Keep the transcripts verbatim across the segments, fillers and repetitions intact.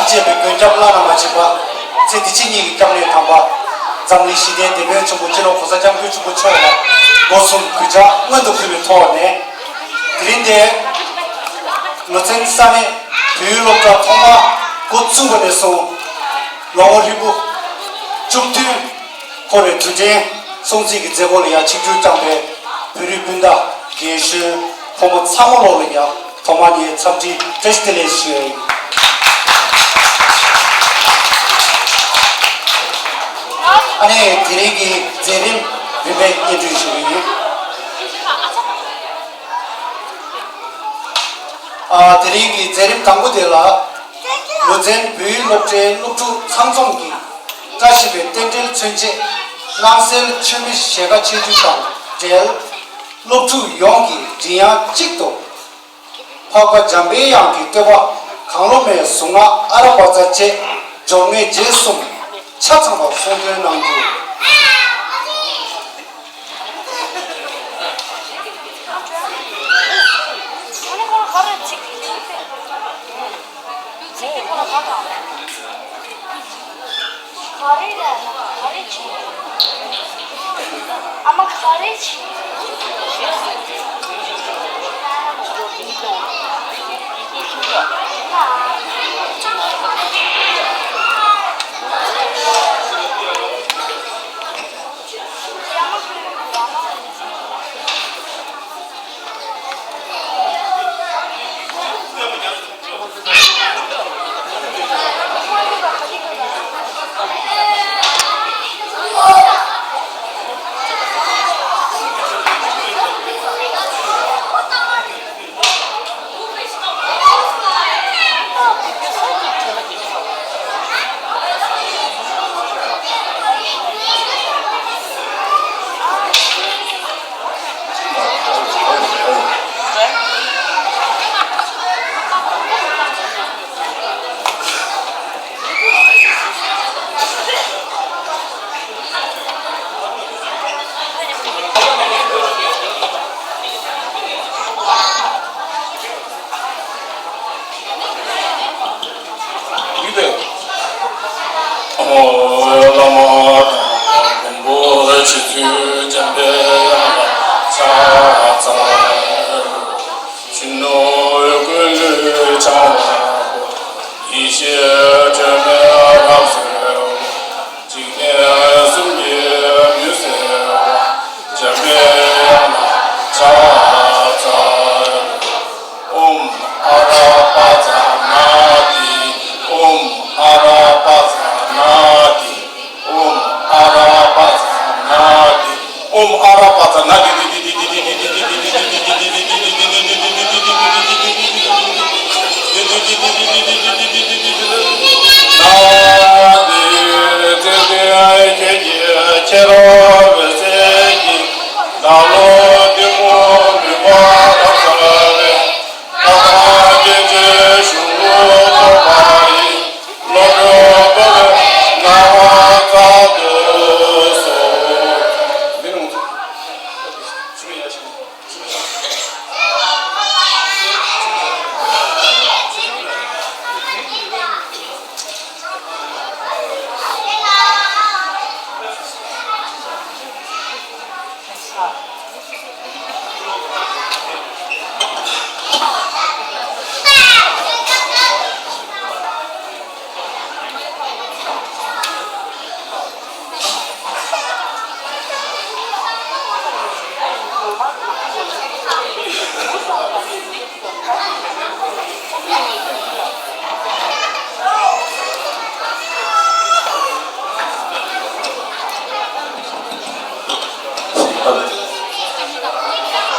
ཅེས་པའི་མགོན་སྐྱབས་བླ་ན་མ་མཆིས་པ། ཚེ་འདི་ཕྱི་གཉིས་ཀྱི་སྐྱབས་གནས་དམ་པ། འཛམ་གླིང་ཞི་བདེའི་དེད་དཔོན་ཆེན་པོ་སྤྱི་ནོར་༸གོང་ས་༸སྐྱབས་མགོན་ཆེན་པོ་མཆོག་ལ་སྒོ་གསུམ་གུས་ཕྱག་སྔོན་དུ་ཕུལ་བའི་ཐོག་ནས། དེ་རིང་འདིར་ལོ་ཚན་ས་གནས་བོད་ཡིག་སློབ་གྲྭ་ཐོག་མར་འགོ་བཙུགས་པ་ནས་བཟུང་ལོ་ངོ་ཧྲིལ་པོ་བཅུ་བདུན་འཁོར་བའི་དུས་དྲན་སྲུང་བརྩི་གི་མཛད་སྒོ་ལ་ཡང་ཆིབས་བསྒྱུར་བསྐྱངས་པའི་བོད་རིགས་སྤུན་ཟླ་རྒན་གཞོན་ཕོ་མོ་ཚང་མ་ལོག་ལ་ཡང་ཐོག་མར་ངས་འཚམས་འདྲི་བཀྲ་ཤིས་བདེ་ལེགས་ཞུ་ཡ་ཡིན། ཨ་ནི་དེ་རིང་གི་མཛད་རིམ་རིམ་པས་སྙན་སྒྲོན་ཞུ་གི་ཡིན། ཨ། དེ་རིང་གི་མཛད་རིམ་དང་པོ་དེ་ལ། ལོ་ཚན་བོད་ཡིག་སློབ་གྲྭའི་སློབ་ཕྲུག་ཚང་འཛོམས་ཀྱིས་བཀྲ་ཤིས་པའི་རྟེན་འབྲེལ་མཚོན་ཆེད་སྣང་གསལ་མཆོད་མེ་ཞལ་ཁ་ཕྱེ་རྒྱུ་དང་འབྲེལ། སློབ་ཕྲུག་ཡོངས་ཀྱིས་མགྲིན་དབྱངས་གཅིག་ཏུ། འཕགས་པ་འཇམ་པའི་དབྱངས་ཀྱི་བསྟོད་པ། གང་བློ་མའི་གཟུངས་སྔགས་ཨ་ར་པ་ཙ་བཅས་སྦྱོར་དངོས་རྗེས་གསུམ་ཆ་ཚང་བ་གསུང་འདོན་གནང་རྒྱུ། ཡིན་པས། ཨོ། བླ་མ་དང་མགོན་པོ་རྗེ་བཙུན་འཇམ་པའི་དབྱངས་ལ་ཕྱག་འཚལ་ལོ། གཞོན་ནུ་ཀུན་ལུས་འཆང་བ་པོ། ཡེ་ཤེས་སྒྲོན་མེ་རབ་གསལ་བ། འཇིག་རྟེན་གསུམ་གྱི་མུན་སེལ་བ། འཇམ་པའི་དབྱངས་ལ་ཕྱག་འཚལ་ལོ། ཨོཾ་ཨ་ར་པ་ཙ་ན་དྷཱིཿ། ཨོཾ་ཨ་ར་པ་ཙ་ན་དྷཱིཿ། ཨོཾ་ཨ་ར་པ་ཙ་ན་དྷཱིཿ། ཨོཾ་ཨ་ར་པ་ཙ་ན་དྷཱིཿ། ན་དྷཱིཿ། ཁྱེད་ཀྱི་ཁྱེད་རང་འོད་ཟེར་གྱིས། ནམ་ལོ་འདི་མོ་མུན་པ་རབ་སེལ་བའི། ད་ལྟ་སྐྱེ་མཆེད་གཞུང་ལུགས་རྟོགས་པ་ཡི། བློ་གྲོས་རྟོགས་པའི་སྣང་བ་སྩལ་དུ་གསོལ།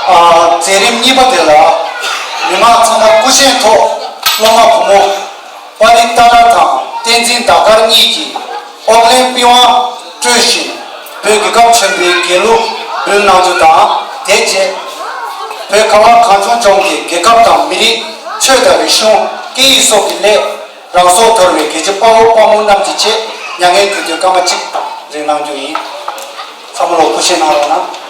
ཨ། མཛད་རིམ་གཉིས་པ་དེ་ལ། མི་མང་ཚང་མ་སྐུ་བཞེངས་ཐོག་སློབ་མ་བུ་མོ་པཱ་ལི་ཏཱ་ལ་དང་བསྟན་འཛིན་ཟླ་དཀར་གཉིས་ཀྱིས་ཨོག་ལན་པི་ཝང་དཀྲོལ་བཞིན་བོད་རྒྱལ་ཁབ་ཆེན་པོའི་རྒྱལ་གླུ་འབུལ་གནང་རྒྱུ་དང་། དེ་རྗེས་བོད་ཁ་བ་གངས་ལྗོངས་ལྗོངས་ཀྱི་རྒྱལ་ཁབ་དང་མི་རིགས། ཆོས་དང་རིག་གཞུང་། སྐད་ཡིག་སོགས་ཀྱི་སླད་རང་སྲོག་དོར་བའི་རྒྱལ་གཅེས་དཔའ་བོ་དཔའ་མོ་རྣམས་ཀྱི་ཆེད་མྱ་ངན་གུས་འདུད་སྐར་མ་གཅིག་རེ་གནང་རྒྱུ་ཡིན། ཚང་མ་ལོ་སྐུ་བཞེངས་གནང་རོགས་གནང་།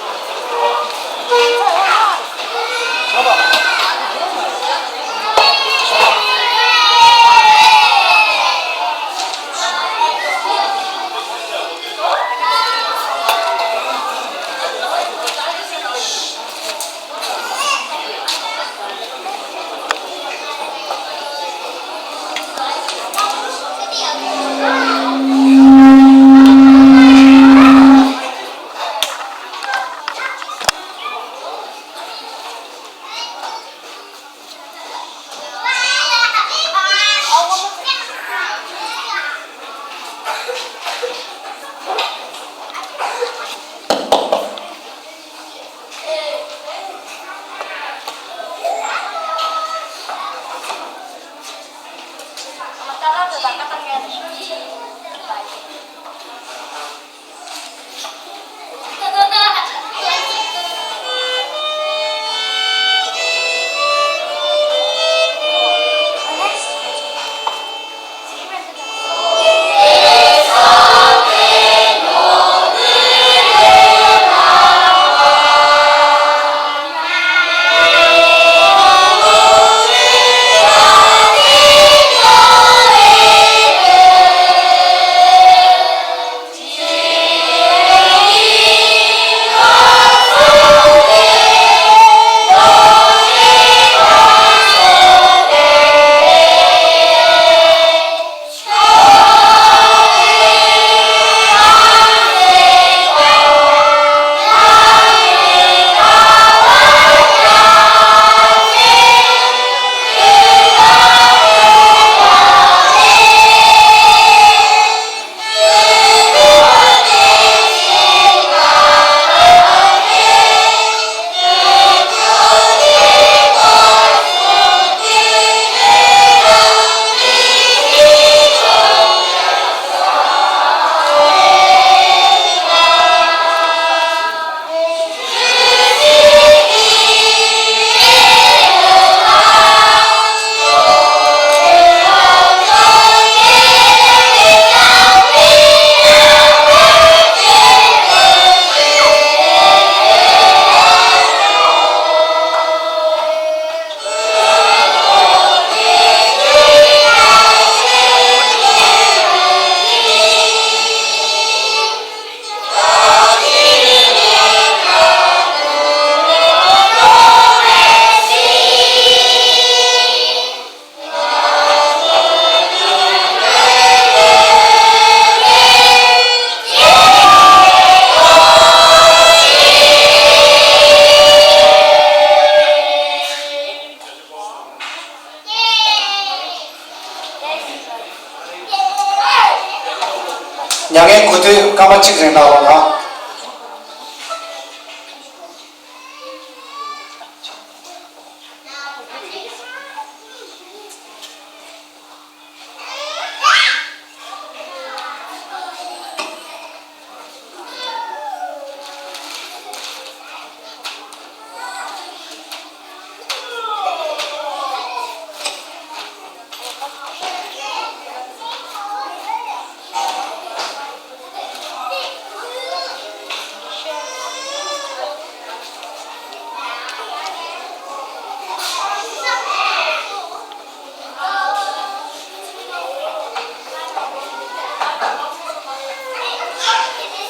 མྱ་ངན་གུས་འདུད་སྐར་མ་གཅིག་རིང་གནང་རོགས་གནང་།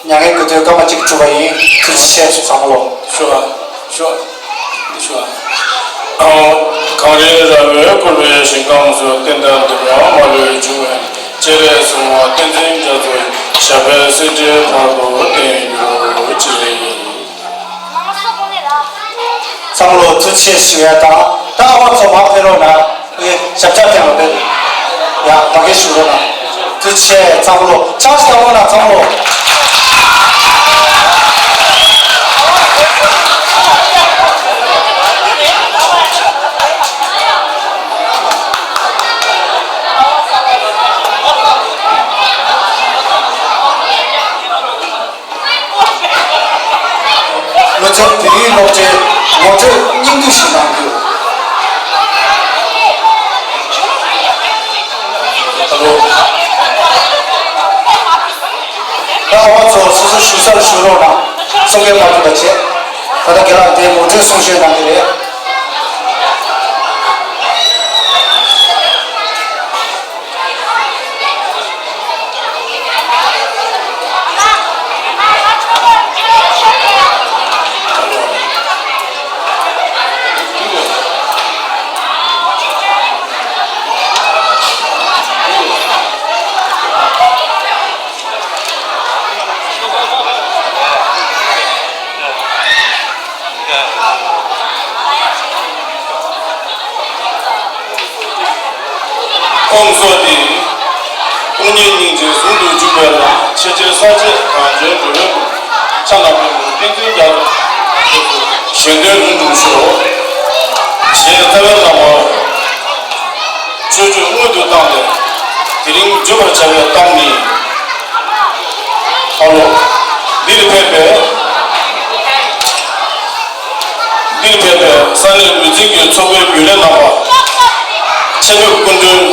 མྱ་ངན་གུས་འདུད་སྐར་མ་གཅིག་གྲུབ་པ་ཡིན། ཐུགས་རྗེ་ཆེ། ཚང་མ་ལོ། ཞུ་བ། ཞུ་བ། འདི་ཞུ་བ། གངས་རིའི་ར་བས་བསྐོར་བའི་ཞིང་ཁམས་སུ། བསྟན་དང་འདུན་པ་མ་ལུས་འབྱུང་བའི། སྤྱན་རས་གཟིགས་དབང་བསྟན་འཛིན་རྒྱ་མཚོ་ཡི། ཞབས་པད་སྲིད་མཐའི་བར་དུ་བརྟན་གྱུར་ཅིག། ཚང་མ་ལོ་ཐུགས་རྗེ་ཆེ་ཞུ་ཡ་དང་། ད་ཨ་བ་ཚོ་མར་ཕེབས་རོགས་གནང་། ཨེ། ཞབས་བཅགས་སྟེང་ལ་ཕེབས། ཡ། མ་གི་ཞུ་རོགས་གནང་། ཐུགས་རྗེ་ཆེ། ཚང་མ་ལོ་ཕྱག་ཞིག་བཏང་རོགས་གནང་། ཚང་མ་ལོ། ལོ་ཙཱ་བོད་ཡིག་སློབ་གྲྭའི་ངོ་སྤྲོད་སྙིང་བསྡུས་ཤིག་གནང་རྒྱུ། ད་ཨ་བ་ཚོ་སོ་སོ་བཞུགས་སར་བཞུགས་རོགས་གནང་། གསུང་སྐད་མ་ཐོན་པ་བྱས། ད་ལྟ་རྒན་ལགས་དེ་ངོ་སྤྲོད་གསུང་བཤད་གནང་གི་རེད། ཁོང་ཚོ་དེ། སྟོང་ཉིད་སྙིང་རྗེ་ཟུང་དུ་འཇུག་པའི་ལམ། ཆེས་ཆེར་གསལ་བྱེད་གངས་ཅན་འགྲོ་བའི་མགོན། ཕྱག་ན་པདྨོ་བསྟན་འཛིན་རྒྱ་མཚོ། གཞན་དོན་ལྷུན་གྲུབ་ཤོག། ཞེས་རྩ་བའི་བླ་མ་ཆོས་སྤྱོད་སྔོན་དུ་བཏང་སྟེ། དེ་རིང་བརྗོད་པར་བྱ་བའི་གཏམ་ནི། ཨ་ལོ། འདིར་ཕེབས་པའི། འདིར་ཕེབས་པའི་ས་གནས་ལུས་འཛིན་གྱི་ཚོགས་པའི་རྒྱུན་ལས་རྣམ་པ། ཆེད་ཕེབས་སྐུ་མགྲོན།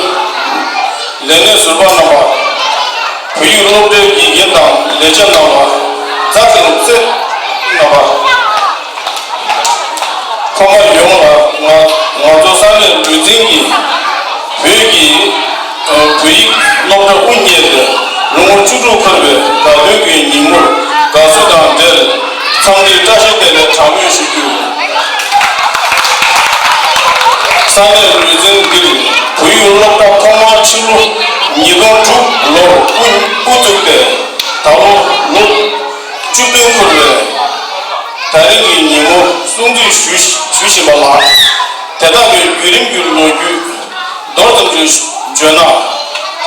ལས་སྣེ་ཟུར་པ་རྣམ་པ། བོད་ཡིག་སློབ་གྲྭའི་དགེ་རྒན་དང་ལས་བྱེད་རྣམ་པ། མཛའ་དང་བརྩེ་རྣམ་པ། ཚང་མ་ཡོངས་ལ་ང་ང་ཚོ་ས་གནས་ལུས་འཛིན་གྱི་བོད་ཀྱི་བོད་ཡིག་སློབ་གྲྭ་དབུ་བརྙེས་ཏེ་ལོ་ངོ་བཅུ་དྲུག་འཁོར་བའི་དགའ་སྟོན་གྱི་ཉིན་མོར་དགའ་བསུ་དང་འབྲེལ། འཚམས་འདྲིའི་བཀྲ་ཤིས་བདེ་ལེགས་གྲངས་མེད་ཞུ་རྒྱུ། ས་གནས་ལུས་འཛིན་འདིར་བོད་ཡིག་སློབ་གྲྭ་ཐོག་མར་ཕྱི་ལོ་ཉིས་སྟོང་དྲུག་ལོར་དབུ་དབུ་བཙུགས་ཏེ་ད་ལོ་ལོ་བཅུ་བདུན་འཁོར་བའི་ད་རིང་གི་ཉིན་མོ་སྲུང་བརྩི་ཞུ་ཞུ་བཞིན་པ་ལགས། དེ་དག་གི་བརྒྱུད་རིམ་གྱི་ལོ་རྒྱུས་མདོར་ཙམ་ཞིག་བརྗོད་ན།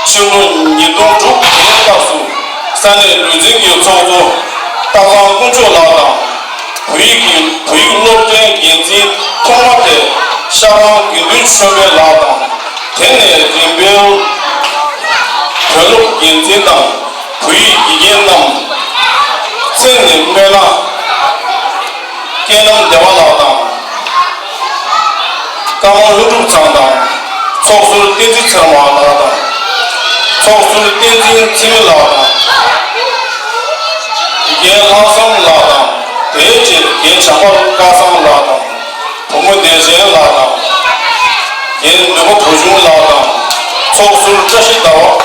ཕྱི་ལོ་ཉིས་སྟོང་དྲུག་དེའི་སྐབས་སུ་ས་གནས་ལུས་འཛིན་གྱི་ཚོགས་གཙོ་སྟག་ཚང་དཀོན་མཆོག་ལགས་དང་། བོད་ཡིག་གི་བོད་ཡིག་སློབ་གྲྭའི་འགན་འཛིན་ཐོག་མ་དེ་ཤར་ཁང་དགེ་འདུན་ཆོས་འཕེལ་ལགས་དང་། དེ་ནས་རིམ་པས་བོད་སློབ་འགན་འཛིན་དང་བོད་ཡིག་དགེ་རྒན་རྣམས། མཚན་ནི་སྨན་སྣ་སྐལ་རྣམ་བདེ་བ་ལགས་དང་། ཀརྨ་ལྷུན་གྲུབ་ཚང་དང་། ཚོགས་ཟུར་བསྟན་འཛིན་ཚེ་རིང་ལགས་དང་། ཚོགས་ཟུར་བསྟན་འཛིན་ཚེ་རིང་ལགས་དང་། རྒན་ལྷག་བསམ་ལགས་དང་། དེའི་རྗེས་རྒན་བྱམས་པ་སྐལ་བཟང་ལགས་དང་། བུ་མོ་བདེ་ཆེན་ལགས་དང་། རྒན་ནུས་པ་བུ་ཆུང་ལགས་དང་། ཚོགས་ཟུར་བཀྲ་ཤིས་ཟླ་བ།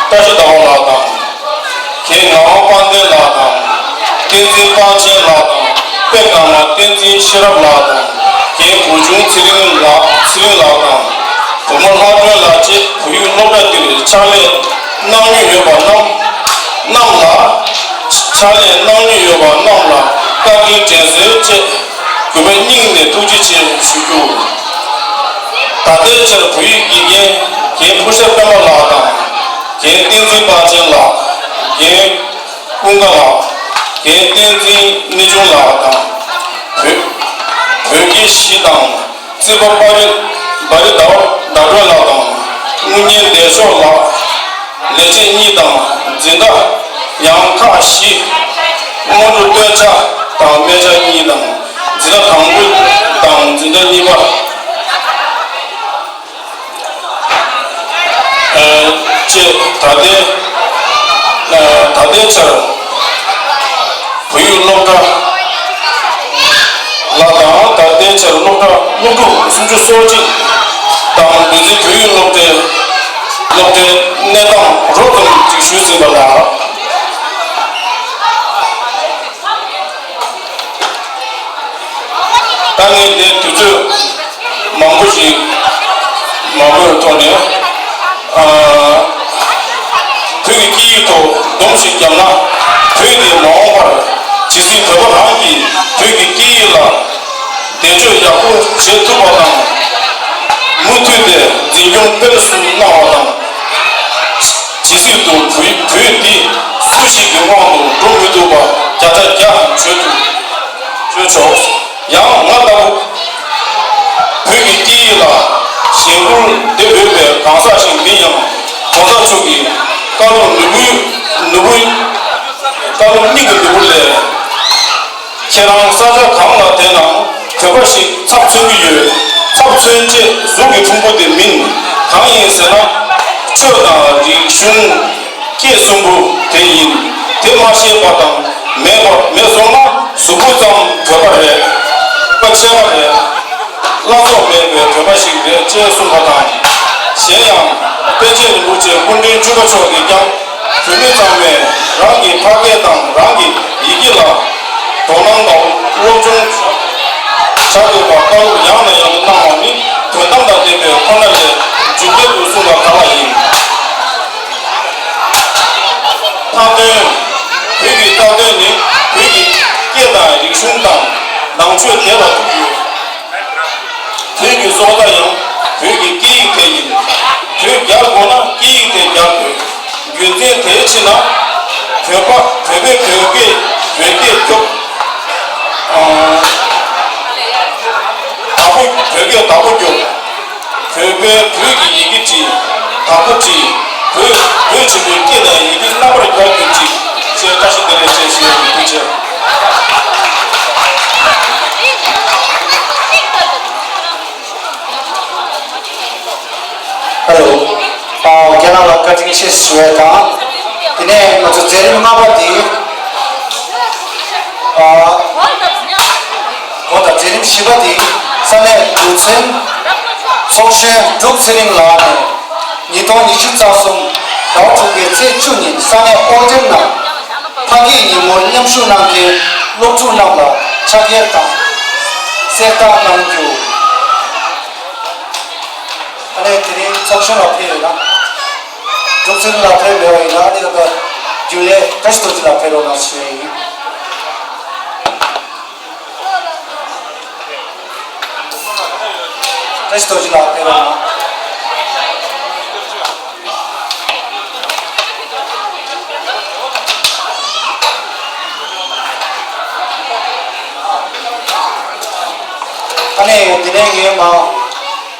བཀྲ་ཤིས་ཟླ་བ་ལགས་དང་། རྒན་ངག་དབང་དཔལ་ལྡན་ལགས་དང་། བསྟན་འཛིན་དཔལ་ཆེན་ལགས་དང་། དཔེ་སྒང་ལ་བསྟན་འཛིན་ཤེས་རབ་ལགས་དང་། རྒན་བུ་ཆུང་ཚེ་རིང་ལགས། ཚེ་རིང་ལགས་དང་། བུ་མོ་ལྷ་སྒྲོན་ལགས་བཅས་བོད་ཡིག་སློབ་གྲྭ་འདིར་ཕྱག་ལས་གནང་མྱོང་ཡོད་པ་རྣམས་རྣམས་ལ། ཕྱག་ལས་གནང་མྱོང་ཡོད་པ་རྣམས་ལ་བཀའ་དྲིན་དྲན་གསོའི་ཆེད། གུས་པས་སྙིང་ནས་ཐུགས་རྗེ་ཆེ་ཞུ་རྒྱུ། ད་ལྟའི་ཆར་བོད་ཡིག་དགེ་རྒན་རྒན་ཕུར་ཤ་པད་མ་ལགས་དང་། རྒན་བསྟན་འཛིན་དཔལ་ཆེན་ལགས། རྒན་ཀུན་དགའ་ལགས། རྒན་བསྟན་འཛིན་གནས་ཆུང་ལགས་དང་། བོད་བོད་དགེ་བཞི་དང་། རྩིས་པ་པ་རི་བ་རི་ཟླ་བ་ཟླ་སྒྲོན་ལགས་དང་། དངུལ་གཉེར་བདེ་མཆོག་ལགས། ལས་བྱེད་གཉིས་དང་། འཛིན་བདག་ཡང་ཁག་བཞི། སྔོན་འགྲོ་སྟོན་ཆ་དང་སྨད་ཆ་གཉིས་དང་། འཛིན་བདག་དང་པོ་དང་འཛིན་བདག་གཉིས་པ། ཨ། བཅས་ད་ལྟའི་ཨ། ད་ལྟའི་ཆར་བོད་ཡིག་སློབ་གྲྭ་ལ་དང་། ད་ལྟའི་ཆར་སློབ་གྲྭ་སློབ་ཕྲུག་སུམ་ཅུ་སོ་གཅིག་དང་། འདུ་འཛི་བོད་ཡིག་སློབ་གྲྭའི་སློབ་གྲྭའི་གནས་སྟངས་རོབ་ཙམ་ཅིག་ཞུས་ཟིན་པ་དང་། ད་ངས་འདིར་དུས་ཚོད་མང་པོ་ཞིག་མ་འགོར་ཐོག་ནས། ཨ། བོད་ཀྱི་སྐད་ཡིག་ཐོག་སྡོམ་ཞིག་བརྒྱབ་ན། བོད་དེ་མ་འོངས་པར་ཇི་སྲིད་བོད་པ་རང་གིས་བོད་ཀྱི་སྐད་ཡིག་ལ་བདེ་སྤྱོད་ཡག་པོ་བྱེད་ཐུབ་པ་དང་། མུ་མཐུད་དེ་འཛིན་སྐྱོང་སྤེལ་གསུམ་གནང་བ་དང་། ཇི་སྲིད་དུ་བོད་བོད་འདི་སུ་ཞིག་གི་དབང་དུ་འགྲོ་མི་ཐུབ་པ་བརྒྱ་ཆ་བརྒྱ་བྱེད་ཐུབ་བྱེད་ཆོག། ཡང་ང་ལྟ་བུ་བོད་ཀྱི་སྐད་ཡིག་ལ་ཞེན་སྐུལ་དེ་འབོད་པའི་གང་ཟག་ཞིག་མིན་ཡང་། གོང་ས་མཆོག་གི་བཀའ་སློབ་ནོར་བུའི་ནོར་བུ། བཀའ་སློབ་སྙིང་གི་ནོར་བུ་ལས། ཁྱེད་རང་ས་ཆ་གང་ལ་བསྡད་ནའང་བོད་པ་ཞིག་ཚབ་མཚོན་གྱི་ཡོད། ཚབ་མཚོན་ཅེས་གཟུགས་ཀྱི་ཕུང་པོ་དེ་མིན། གང་ཡིན་ཟེར་ན། ཆོས་དང་རིག་གཞུང་། སྐད་གསུམ་པོ་དེ་ཡིན། དེ་མ་ཤེས་པ་དང་མེད་པ་མེད་སོང་ན། གཟུགས་པོ་ཙམ་བོད་པ་རེད། བཀའ་ཆེ་བ་རེད། བླ་སྲོག་མེད་པའི་བོད་པ་ཞིག་རེད་ཅེས་གསུངས་པ་དང་། གཞན་ཡང་། པཎ་ཆེན་རིན་པོ་ཆེ་སྐུ་ཕྲེང་བཅུ་པ་མཆོག་གིས་ཀྱང་། བོད་མི་ཚང་མས་རང་གི་ཕ་སྐད་དང་རང་གི་ཡི་གེ་ལ་དོ་སྣང་དང་སློབ་སྦྱོང་བྱ་དགོས་པ་བཀའ་སློབ་ཡང་ནས་ཡང་དུ་གནང་བ་ནི། དོན་དམ་དང་ལྡན་པའི་ཁོ་ན་ལས་རྒྱུན་ལྡན་དུ་གསུངས་པ་ག་ལ་ཡིན། མཐའ་དོན། བོད་ཀྱི་མཐའ་དོན་ནི་བོད་ཀྱི་སྐད་དང་རིག་གཞུང་དང་ནང་ཆོས་དེ་ལ་ཐུག་ཡོད། བོད་ཀྱི་སྲོག་རྩ་ཡང་བོད་ཀྱི་སྐད་ཡིག་དེ་ཡིན། བོད་རྒྱལ་དགོས་ན་སྐད་ཡིག་དེ་རྒྱལ་དགོས། རྒྱུ་མཚན་དེའི་ཕྱིར་ན། བོད་པ་བོད་པས་བོད་སྐད་བོད་སྐད་སྐྱོབ། ཨང་། བདག་པོ་བོད་སྐད་བདག་པོ་སྐྱོབ། བོད་པས་བོད་ཀྱི་ཡི་གེ་བྲིས། བདག་པོ་བྲིས། བོད་བོད་ཆེན་པོའི་སྐད་དང་ཡི་གེ་རྣམ་པར་རྒྱལ་གྱུར་ཅིག་ཅེས་བཀྲ་ཤིས་བདེ་ལེགས་ཅེས་ཞུ་ཡ་ཡིན། ཐུགས་རྗེ་ཆེ། ཧེ་ལོ། ཨ། རྒན་ལགས་ལ་བཀའ་དྲིན་ཆེ་ཞུ་ཡ་དང་། དེ་ནས་ང་ཚོ་མཛད་རིམ་ལྔ་པ་དེ། ཨ། གོ་ད་མཛད་རིམ་བཞི་པ་དེ་ས་གནས་འདུ་ཚན་ཚོགས་གཞོན་འབྲུག་ཚེ་རིང་ལགས་ནས་ཉིས་སྟོང་ཉི་ཤུ་རྩ་གསུམ་ཟླ་བ་དྲུག་པའི་ཚེས་བཅུ་ཉིན་ས་གནས་ཨོ་ཌེན་ནང་ཕ་སྐད་ཉིན་མོར་མཉམ་ཞུགས་གནང་མཁན་སློབ་ཕྲུག་རྣམས་ལ་ཕྱག་འཁྱེར་དང་གསེར་རྟགས་གནང་རྒྱུ། ཨ་ནེ་དེ་རིང་ཚོགས་གཞོན་ལ་ཕེབས་ཡོད་ན། འབྲུག་ཚེ་རིང་ལགས་ཕེབས་མེད་པ་ཡིན་ན། ཨ་ནེ་ད་ལྟ་རྒྱུན་ལས་བཀྲ་ཤིས་རྡོ་རྗེ་ལགས་ཕེབས་རོགས་གནང་ཞུ་ཡ་ཡིན། བཀྲ་ཤིས་རྡོ་རྗེ་ལགས་ཕེབས་རོགས་གནང་། ཨ་ནེ་དེ་ནས་ངས་མ།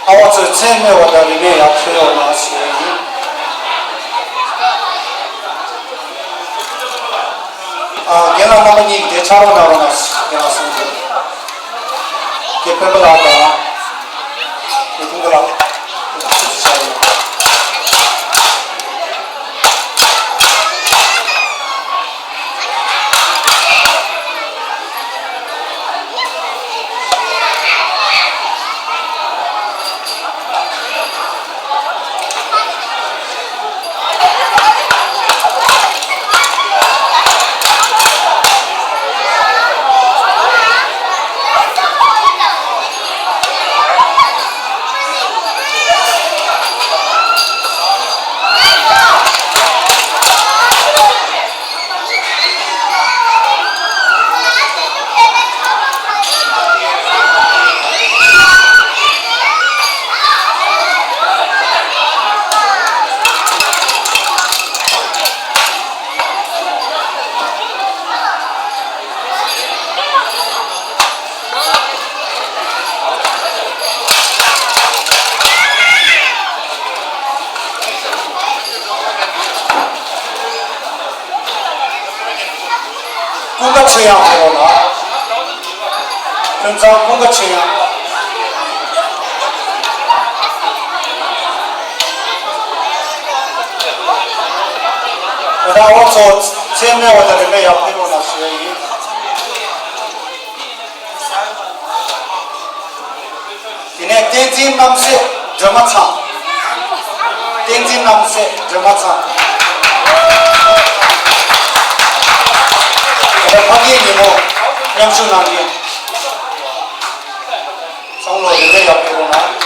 ཨ་བ་ཚོས་མཚན་སྨོས་པ་དང་རིན་མེད་ཡར་ཕུལ་རོགས་གནང་ཞུ་ཡ་ཡིན། ཨ། རྒན་ལགས་རྣམ་པ་གཉིས་ཀྱིས་དེ་ཕྱག་རོགས་གནང་རོགས་གནང་། རྒན་ལགས་གསུང་རྒྱུ། རྒན་སྤེན་པ་ལགས་དང་། རྒན་ཀུན་དགའ་ལགས། ཀུན་དགའ་ཆོས་དབྱངས་ཕེབས་རོགས་གནང་། ཀུན་བཟང་ཀུན་དགའ་ཆོས་དབྱངས། ད་ལྟ་འོ་ཚོ་མཚན་སྨད་པ་དང་རིམ་པས་ཡར་ཕེབས་རོགས་གནང་ཞུ་ཡ་ཡིན། དེ་ནས་བསྟན་འཛིན་རྣམ་སྲས་སྒྲོལ་མ་ཚང་། བསྟན་འཛིན་རྣམ་སྲས་སྒྲོལ་མ་ཚང་། ད་ལྟ་ཕ་གིའི་ཉིན་མོ་མཉམ་ཞུགས་གནང་མཁན་ཚང་མ་ལོ་རེ་རེ་ཡར་ཕེབས་རོགས་གནང་།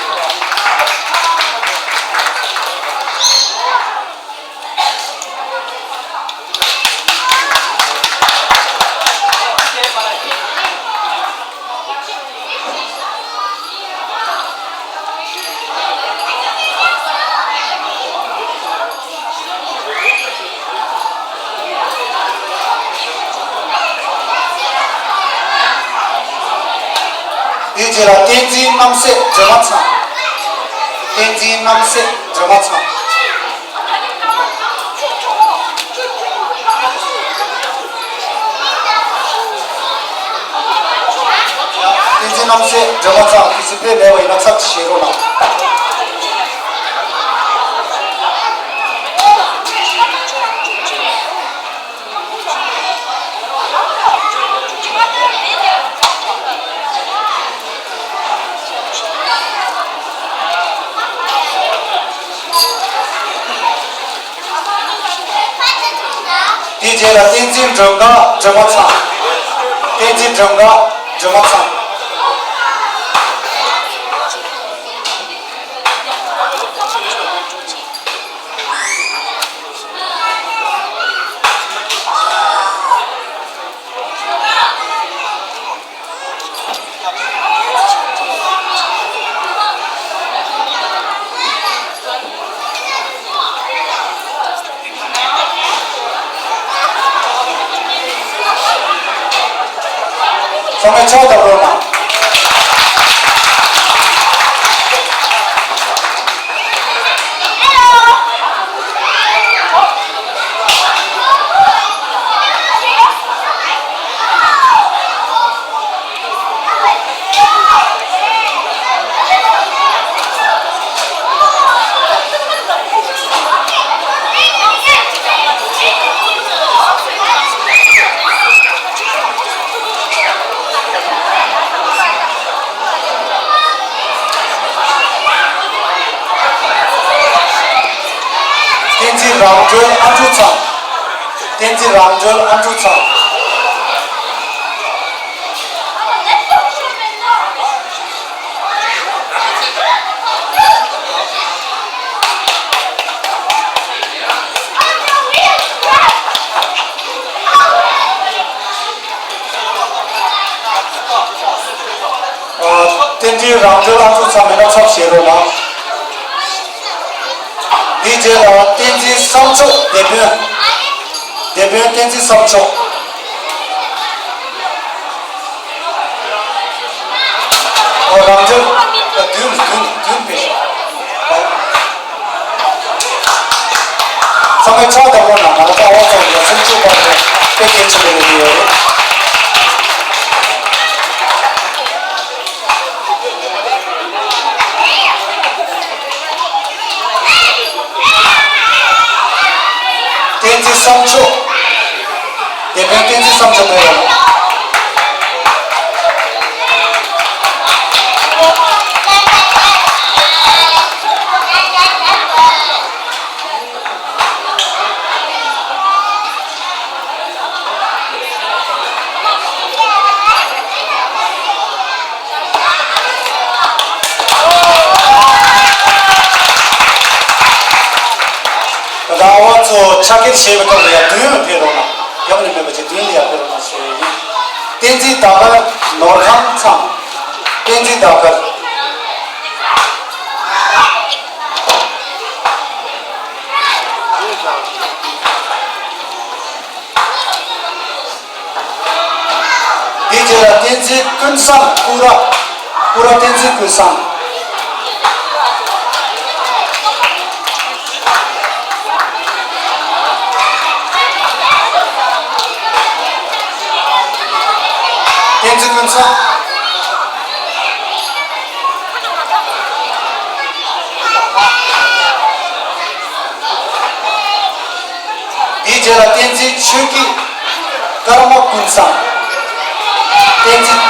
དེའི་རྗེས་ལ་བསྟན་འཛིན་རྣམ་སྲས་སྒྲོལ་མ་ཚང་། བསྟན་འཛིན་རྣམ་སྲས་སྒྲོལ་མ་ཚང་། བསྟན་འཛིན་རྣམ་སྲས་སྒྲོལ་མ་ཚང་། གལ་སྲིད་ཕེབས་མེད་པ་ཡིན་ན་ཚབ་ཅིག་བཞེས་རོགས་གནང་། དེའི་རྗེས་ལ་བསྟན་འཛིན་སྒྲོལ་དཀར་སྒྲོལ་མ་ཚང་། བསྟན་འཛིན་སྒྲོལ་དཀར་སྒྲོལ་མ་ཚང་། ཚང་མས་ཕྱག་བརྡབ་རོགས་གནང་། བསྟན་འཛིན་རང་གྲོལ་ཨ་འབྲུག་ཚང་། བསྟན་འཛིན་རང་གྲོལ་ཨ་འབྲུག་ཚང་། བསྟན་འཛིན་རང་གྲོལ་ཨ་འབྲུག་ཚང་མེད་ན་ཚབ་བཞེས་རོགས་གནང་། འདིའི་རྗེས་ལ་བསྟན་འཛིན་བསམ་མཆོག་སྡེ་དཔོན། སྡེ་དཔོན་བསྟན་འཛིན་བསམ་མཆོག་ཨོ་རང་གྲོལ་བདུན་བདུན་བདུན་པས། ཚང་མས་ཕྱག་བརྡབ་རོགས་གནང་། ང་ཚོ་ཨོ་ཚོ་ཡ་སེམས་ཆུང་པ་རེད། དཔེ་གལ་ཆེན་པོ་རེད་ཡོད་རེད། བསྟན་འཛིན་བསམ་མཆོག་སྡེ་དཔོན་བསྟན་འཛིན་བསམ་མཆོག་ཕེབས་རོགས། ད་ཨ་བ་ཚོ་ཕྱག་འཁྱེར་བཞེས་པའི་ཐོག་ལ་ཡ་མདུན་ལ་ཕེབས་རོགས་གནང་། རྒྱབ་ནས་མེད་པ་བྱས་མདུན་ལ་ཡ་ཕེབས་རོགས་གནང་ཞུ་ཡ་ཡིན། བསྟན་འཛིན་ཟླ་དཀར་ནོར་ཁང་ཚང་། བསྟན་འཛིན་ཟླ་དཀར། དེའི་རྗེས་ལ་བསྟན་འཛིན་ཀུན་བཟང་སྐུ་ར། སྐུ་ར་བསྟན་འཛིན་ཀུན་བཟང་། བསྟན་འཛིན་ཀུན་བཟང་། དེའི་རྗེས་ལ་བསྟན་འཛིན་ཆོས་སྐྱིད་ཀརྨ་ཀུན་བཟང་། བསྟན་འཛིན།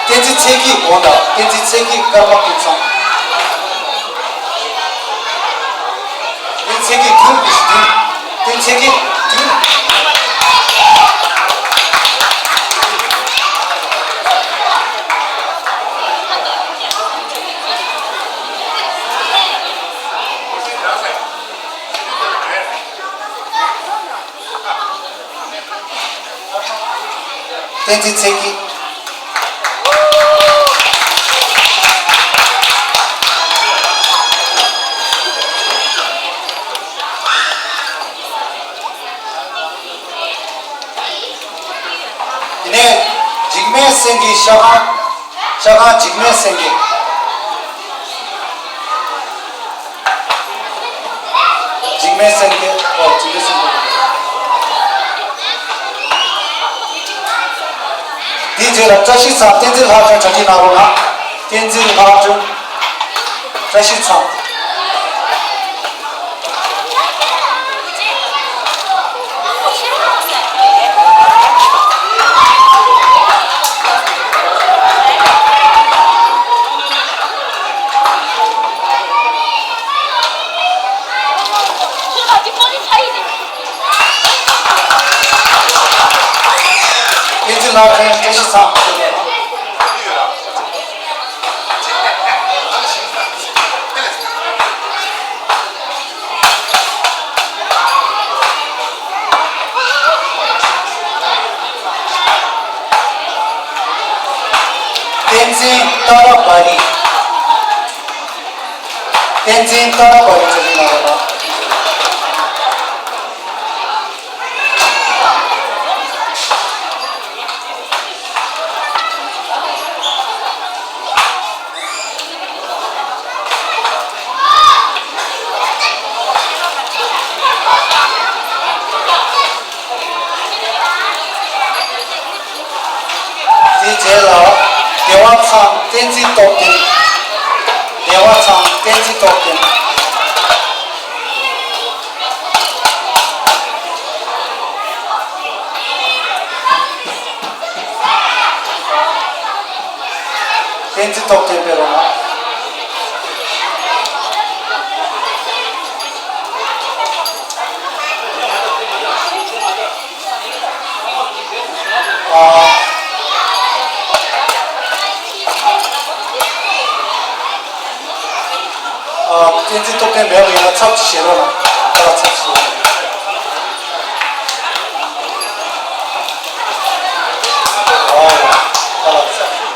བསྟན་འཛིན་ཚེ་སྐྱིད་དགོངས་དག་བསྟན་འཛིན་ཚེ་སྐྱིད་ཀརྨ་ཀུན་བཟང་། བསྟན་འཛིན་ཚེ་སྐྱིད་དུང་། བསྟན་འཛིན་ཚེ་སྐྱིད་དུང་། བསྟན་འཛིན་ཚེ་སྐྱིད། དེ་ནས་འཇིགས་མེད་སེང་གེ་ཤ་ཁང་། ཤ་ཁང་འཇིགས་མེད་སེང་གེ། འཇིགས་མེད་སེང་གེ། ཨོ། འཇིགས་མེད་སེང་གེ། དེའི་རྗེས་ལ་བཀྲ་ཤིས་ཚང་བསྟན་འཛིན་ལྷག་སྒྲོན་གྲ་སྒྲིག་གནང་རོགས་གནང་། བསྟན་འཛིན་ལྷག་སྒྲོན། བཀྲ་ཤིས་ཚང་། བསྟན་འཛིན་ལྷག་སྒྲོན་བཀྲ་ཤིས་ཚང་། བསྟན་འཛིན་ཏཱ་ར་བ་རི། བསྟན་འཛིན་ཏཱ་ར་བ་རི་ཚོ་ཡིན་ན་རེད་ལ། དེའི་རྗེས་ལ་བདེ་བ་ཚང་བསྟན་འཛིན་སྟོབས་ལྡན། བདེ་བ་ཚང་བསྟན་འཛིན་སྟོབས་ལྡན། བསྟན་འཛིན་སྟོབས་ལྡན་སྤེལ་རོགས་གནང་། ཨ། ཨ། བསྟན་འཛིན་སྟོབས་ལྡན་མེད་པ་ཡིན་ན་ཚབ་ཅིག་བཞེས་རོགས་གནང་། ཨ། ཚབ་ཅིག་བཞེས་རོགས་གནང་། ཨ། ཨ། ཚབ།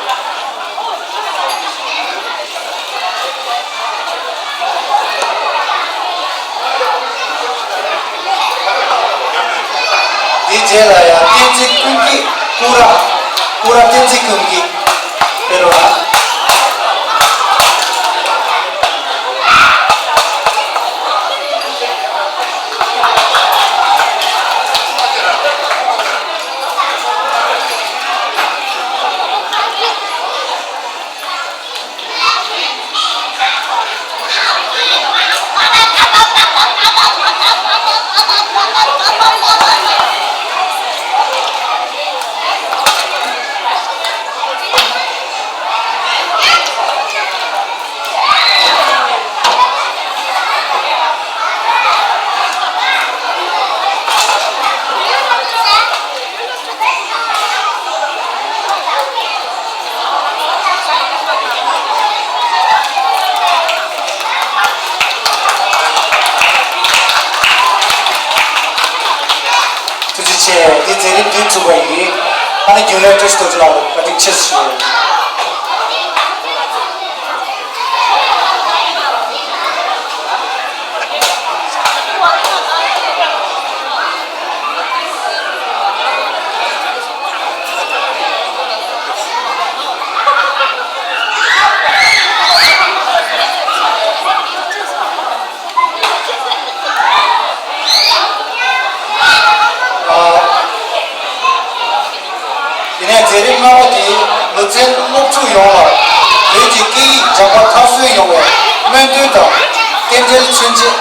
དེའི་རྗེས་ལ་ཡང་བསྟན་འཛིན་ཀུན་སྐྱིད། ཀུ་ར། ཀུ་ར་བསྟན་འཛིན་ཀུན་སྐྱིད་སྤེལ་རོགས་གནང་། ཐུགས་རྗེ་ཆེ། འདི་མཛད་རིམ་མདུན་ཚུགས་པ་ཡིན། ཨ་ནི་རྒྱུན་ལས་བཀྲ་ཤིས་རྡོ་རྗེ་ལགས་ལ་བཀའ་དྲིན་ཆེ་ཞུ། ཨ། དེ་ནས་མཛད་རིམ་ལྔ་པ་དེ། ལུ་ཙན་སློབ་ཕྲུག་ཡོངས་ལ་བོད་ཀྱི་སྐད་ཡིག་སྦྱངས་པ་མཐར་སོན་ཡོང་བའི་སྨོན་འདུན་དང་རྟེན་འབྲེལ་མཚོན་ཆེད་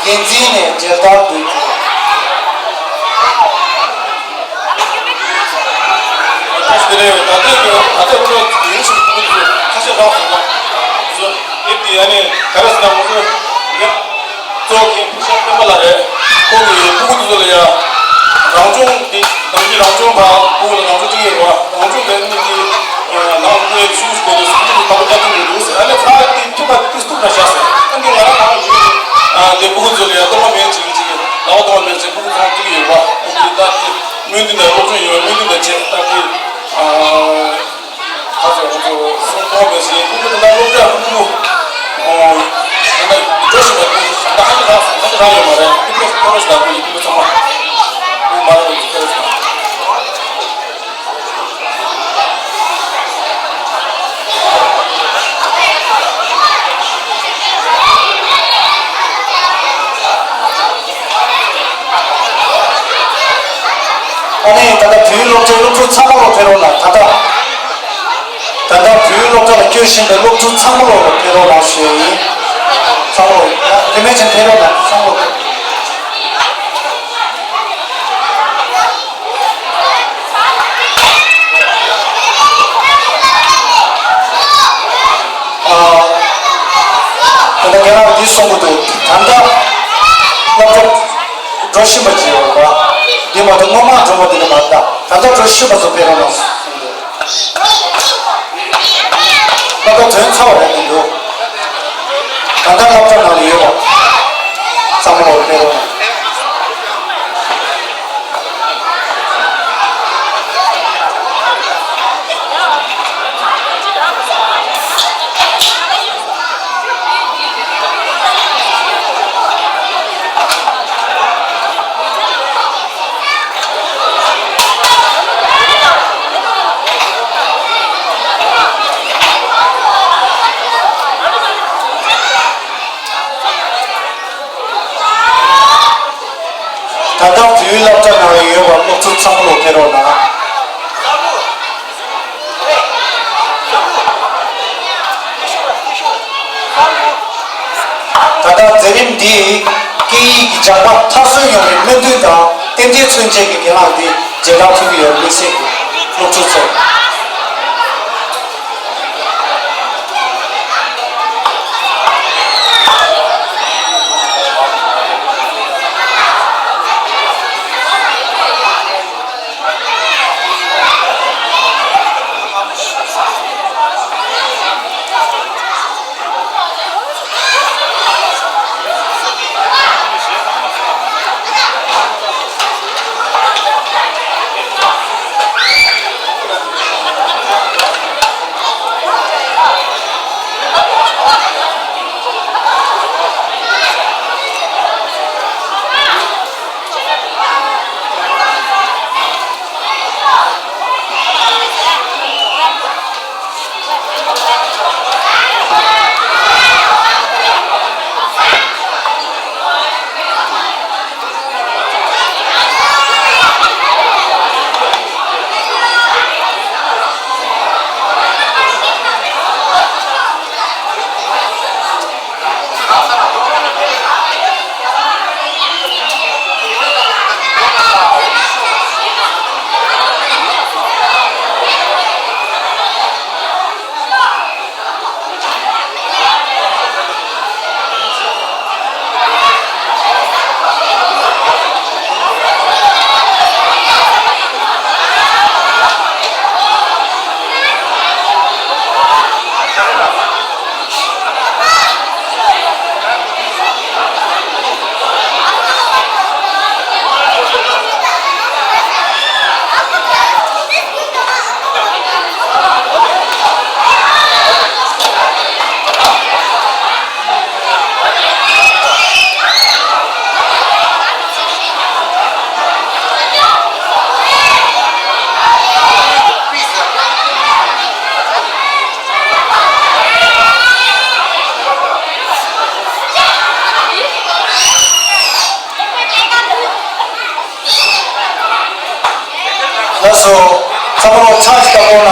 འགན་འཛིན་ནས་མཇལ་དར་འབུལ། ཁ་ཤས་དེ་རེད། ད་ལྟའི་གི་ད་ལྟའི་སློབ་གྲྭ་དེ་ཡིན་ཞིག་ཁ་ཤས་རག་སོང་། ཨེ་དེ་ཨ་ནི་ག་རེ་ཟེར་ན་ང་ཚོ་ཡ། གཙོ་བོ་མཁན་ཕུགས་ཤ་སྟོན་པ་ལགས་རེད། ཁོང་གིས་སྤུ་གུ་དེ་ཚོ་ལ་ཡ། རང་སྦྱོང་འདི་ནམ་རྒྱུན་རང་སྦྱོང་བ་སྤུ་གུ་ལ་རང་སྦྱོང་སྤྲད་ཀྱི་ཡོད་རེད་བ། རང་སྦྱོང་དེ་ནི་དེ་ནང་དངོས་ཤུགས་དགོས་འདུག་སྤུ་གུ་དེ་ད་ལྟ་ལྟ་ཐུབ་མི་འདུག་ཨ་ནི་ཚ་དེ་ཐུབ་པ་དེ་སྟུག་ན་བཞག་ཟེར། ཨ་ནི་ང་རང་རང་ཡིན། དེ་སྤུ་གུ་ཚོ་ལ་ཡ་གཏོར་མ་མེད་ཅིག་ཅིག་ལག་པ་གཏོར་མ་མེད་ཅིག་སྤུ་གུ་ཚོ་ཐུབ་ཀྱི་ཡོད་རེད་བ། ཨ་ནི་ད་དེ་སྨོན་འདུན་དང་སློབ་སྦྱོང་ཡོད་པ་སྨོན་འདུན་དང་བཅས་ད་དེ། ཁ་ཚོ་ཁོ་ཚོ་སྲུང་སྐྱོང་བྱེད་སའི་ཕྲུ་གུ་དེ་འདྲ་སློབ་གྲྭ་ཕྲུ་གུ། ཨོ། ད་ལྟ་འགྲོ་བཞིན་པ་དེ་ད་ལྟ་ཧ་ཅང་རག་སོང་། ཧ་ཅང་རག་ཡོད་མ་རེད། ཕྲུ་གུ་ཁོ་རེ་ཞིག་དང་ཕྲུ་གུ་ཚང་མ། ཕྲུ་གུ་མ་རག་པའི་ཁོ་རེ་ཞིག་དང་། ཨ་ནི་ད་ལྟ་བོད་ཡིག་སློབ་གྲྭའི་སློབ་ཕྲུག་ཚང་མ་ལོག་ཕེབས་རོགས་གནང་། ད་ལྟ། ད་ལྟ་བོད་ཡིག་སློབ་གྲྭ་ལ་སྐྱོད་བཞིན་པའི་སློབ་ཕྲུག་ཚང་མ་ལོག་ཕེབས་རོགས་གནང་ཞུ་ཡ་ཡིན། ཚང་མ་ལོག་དེ་མིན་ཕྱིན་ཕེབས་རོགས་གནང་། ཚང་མ་ལོག་ཨ། ད་ལྟ་རྒན་ལགས་འདི་གསུང་གི་འདུག་ད་ལྟ་སློབ་གྲྭ་འགྲོ་བཞིན་པ་ཅིག་ཡོད་པ། འདི་མ་གཏོགས་སྔོན་མ་འགྲོ་བ་འདི་འདྲ་མ་རེད། ད་ལྟ་འགྲོ་བཞིན་པ་ཚོ་ཕེབས་རོགས་གནང་གསུངས་འདུག་སློབ་གྲྭ་ཐོན་ཚར་བ་རེད་མི་འདུག་ད་ལྟ་སློབ་གྲྭ་ནང་ལ་ཡོད་པ་ཚང་མ་ལོག་ཕེབས་རོགས་གནང་། ད་ལྟ་བོད་ཡིག་སློབ་གྲྭ་ནང་ལ་ཡོད་པ་སློབ་ཕྲུག་ཚང་མ་ལོག་ཕེབས་རོགས་གནང་། ད་ལྟ་མཛད་རིམ་འདིས་སྐད་ཡིག་གི་སྦྱངས་པ་མཐར་སོན་ཡོང་བའི་སྨོན་འདུན་དང་རྟེན་འབྲེལ་མཚོན་བྱེད་ཀྱི་གྱེན་ལངས་འདི་མཇལ་དར་ཕུལ་གྱི་ཡོད། དམིགས་བསལ་གྱི་སློབ་ཕྲུག་ཚོ། ལགས་སོ། ཚང་མ་ལོ་ཚང་ཞིག་བཏང་གོ་ན།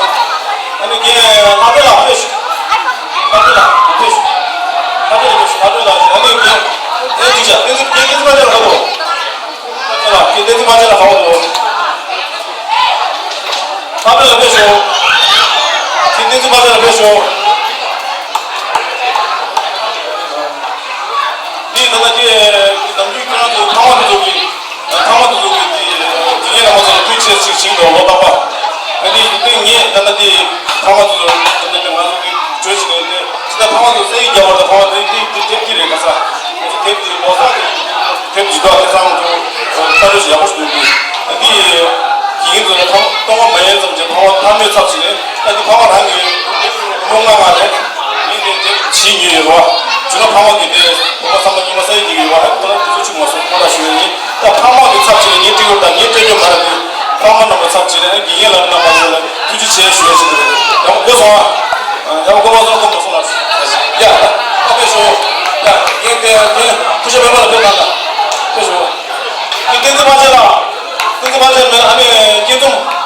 ཨ་ནི་རྒན་ལྷ་སྒྲོན་ལགས་ཕེབས་ཤོག་ལྷ་སྒྲོན་ལགས་ཕེབས་ཤོག་ལྷ་སྒྲོན་ལགས་ཕེབས་ཤོག་ལྷ་སྒྲོན་ལགས་ཕེབས་ཤོག་ཨ་ནི་རྒན་རྒན་ཅིག་བྱ། བསྟན་འཛིན་བསྟན་འཛིན་དཔལ་ལྡན་ལགས་ཕེབས་ཤོག་ལྷ་སྒྲོན་ལགས་ཕེབས་ཤོག་འདི་ད་ལྟ་དེ་ནམ་རྒྱུན་ཁྱེད་རང་ཚོ་ཚང་མ་འདི་ཚོ་གི་ཚང་མ་འདི་ཚོ་གི་དེ་དགེ་རྒན་རྣམ་པ་ཚོ་ལ་ཐུགས་རྗེ་ཆེ་ཞིག་བྱིན་འདུག་ལོ་རྟག་པར། ཨ་ནི་དེ་ངས་ད་ལྟ་དེ་ཚང་མ་འདི་ཚོ་ད་ལྟ་དེ་ང་ཚོ་གི་བརྗོད་བྱེད་ནས་དེ་ད་ཚང་མ་འདི་ཚོ་སའི་རྒྱ་བར་དང་ཚང་མ་འདི་འདི་འདི་དེབ་འདི་རེད། ཁ་སང་ང་ཚོ་དེབ་འདི་ལོ་གསར་དེབ་འདི་འདུག་ཁ་སང་ང་ཚོ་ལྟ་གྲུབ་ཡག་པོ་ཞིག་འདུག་འདི་ཨ་ནི་དགེ་རྒན་ཚོ་ལ་ཐོག་མ་མ་ཡལ་ཙམ་གྱི་ཕ་མ་ཕ་མའི་ཚབ་བྱས་ནས་ད་འདི་ཕ་མ་རང་གི་ལོ་ལྔ་ལྔ་རེད། ངས་དེ་དེབ་བྱིས་ཉོས་ཡོད་རེད་བ། བྱུང་ན་ཕ་མ་གི་དེ་བུ་མོ་བསམ་པ་སྙིང་མ་ས་ཡི་གི་ཡོད་བ། ཨ་ཁོ་རང་དེ་ཚོ་བྱུང་མ་སོང་། ཁོ་ན་ཞུ་ཡ་ཡིན། ད་ཕ་མ་གི་ཚབ་བྱས་ནས་ངས་སྤྲད་ཡོད། ད་ངས་སྤྲད་རྒྱུ་མ་རེད། དེ་ཕ་མ་རྣམ་པ་ཚབ་བྱས་ནས་དགེ་རྒན་ལགས་རྣམ་པ་ཚོ་ལ་ཐུགས་རྗེ་ཆེ་ཞུ་ཡ་ཞིག་རེད། ཡག་པོ་གོ་སོང་ཨ། ཡག་པོ་གོ་མ་སོང་གོ་མ་སོང་ལ། ཡ་ད་ཨ་ཕེབས་ཤོག་ཡ་རྒན་དེ་དེ་ཕུ་ཤ་པད་མ་ལ་ཕེབས་གནང་། ད་ཕེབས་ཤོག་དེ་བསྟན་འཛིན་དཔལ་ཆེན་ལགས། བསྟན་འཛིན་དཔལ་ཆེན་མེད་ཨ་ནི་སྐྱིད་འཛོམས།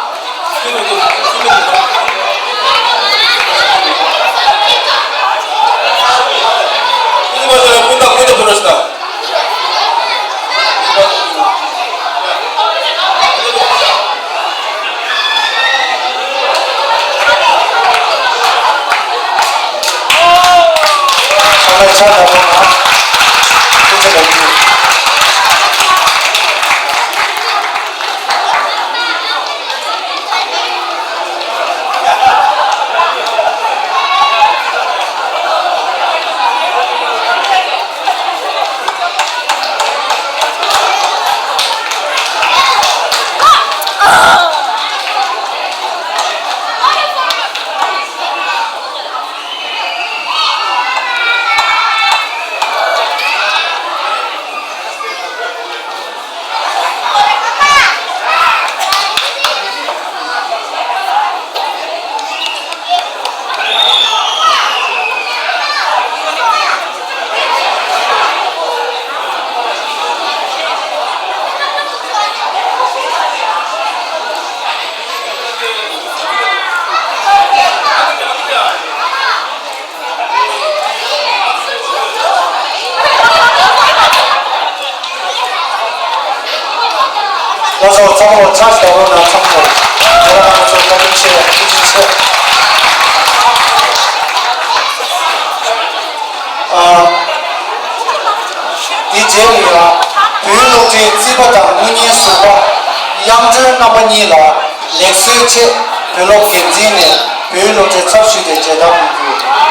ལགས་སོ། ཚང་མ་ཕྱག་ཞིག་རྒྱབ་རོགས་གནང་། ཚང་མ་ཁྱེད་རང་ཚོ་བཀའ་དྲིན་ཆེ། ཐུགས་རྗེ་ཆེ། ཨ། དེ་རྗེས་ལ་ཡང་བོད་སློབ་གྲྭའི་རྩིས་པ་དང་དངུལ་གཉེར་ཟུར་པ་དབྱངས་སྒྲོན་རྣམ་པ་གཉིས་ལ་ལེགས་གསོལ་ཆེད་ བོད་སློབ་འགན་འཛིན་ནས་བོད་ཡིག་སློབ་གྲྭའི་ཚབ་ཞུས་ཏེ་མཇལ་དར་ཕུལ་རྒྱུ།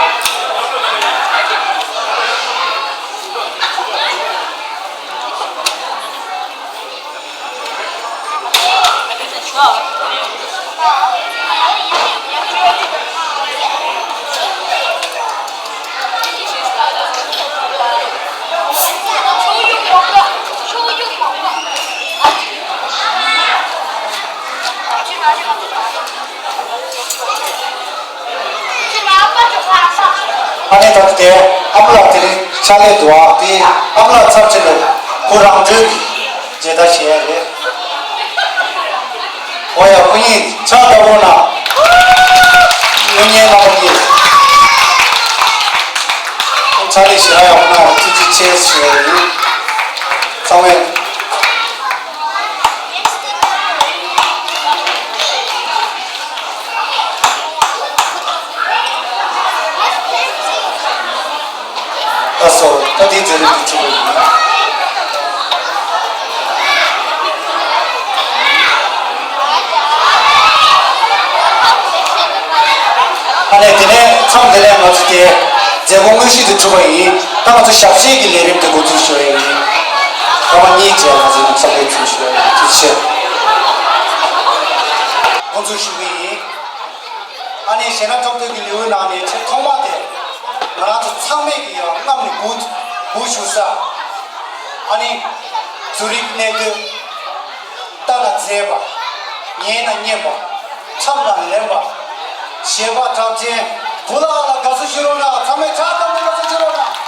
ཨ་ནེ་ད་དེ་ཨ་མ་ལགས་དེ་རིང་ཕྱག་ལས་འདུག་ཨ། དེ་ཨ་མ་ལགས་ཚབ་བྱས་ནས་ཁོ་རང་གྲོལ་གྱི་མཇལ་དར་བཞེས་ཡ་རེད། ཨོ་ཡ། སྐུ་ཉིད་ཕྱག་བརྡབ་རོགས་གནང་། སྐུ་ཉིད་རྣམ་པ་གཉིས། ཕྱག་ལས་ཞེ་དྲག་ཡག་པོ་གནང་བ་ཐུགས་རྗེ་ཆེ་ཞུ་ཡ་ཡིན། ཚང་མས། ཨ་སོ། ད་དེའི་མཛད་རིམ་དེ་ཚུགས་པ་ཡིན། ཨ་ནེ་དེ་ནས་མཚམས་དེ་ནས་ང་ཚོ་དེ་མཛད་སྒོ་དངོས་གཞི་དེ་གྲུབ་པ་ཡིན། ད་ང་ཚོ་ཞབས་གཞས་ཀྱི་ལས་རིམ་དེ་འགོ་འཛུགས་ཞུ་ཡ་ཡིན། སྐར་མ་གཉིས་རྗེས་ང་ཚོ་མཚམས་ལས་ཚུགས་ཞུ་ཡ་ཡིན། ཐུགས་རྗེ་ཆེ། འགོ་འཛུགས་ཞུ་གི་ཡིན། ཨ་ནི་གཞས་སྣ་འཁྲབ་སྟོན་གྱི་ལེའུའི་ནང་ནས་ཆེས་ཐོག་མ་དེ་ང་རང་ཚོ་ཚང་མས་ཀྱི་ཡང་རྔམ་ནས་སྒུག་སྒུག་བཞུགས་ས། ཨ་ནི་ཛུ་རིག་གནས་སྡོད། ལྟ་ན་མཛེས་པ། ཉན་ན་སྙན་པ། འཁྲབ་ན་ལེན་པ། གཞས་པ་གྲགས་ཅན་བུ་ལགས་ལ་དགའ་བསུ་ཞུ་རོགས་གནང་། ཚང་མས་ཕྱག་བརྐྱངས་ཏེ་དགའ་བསུ་ཞུ་རོགས་གནང་།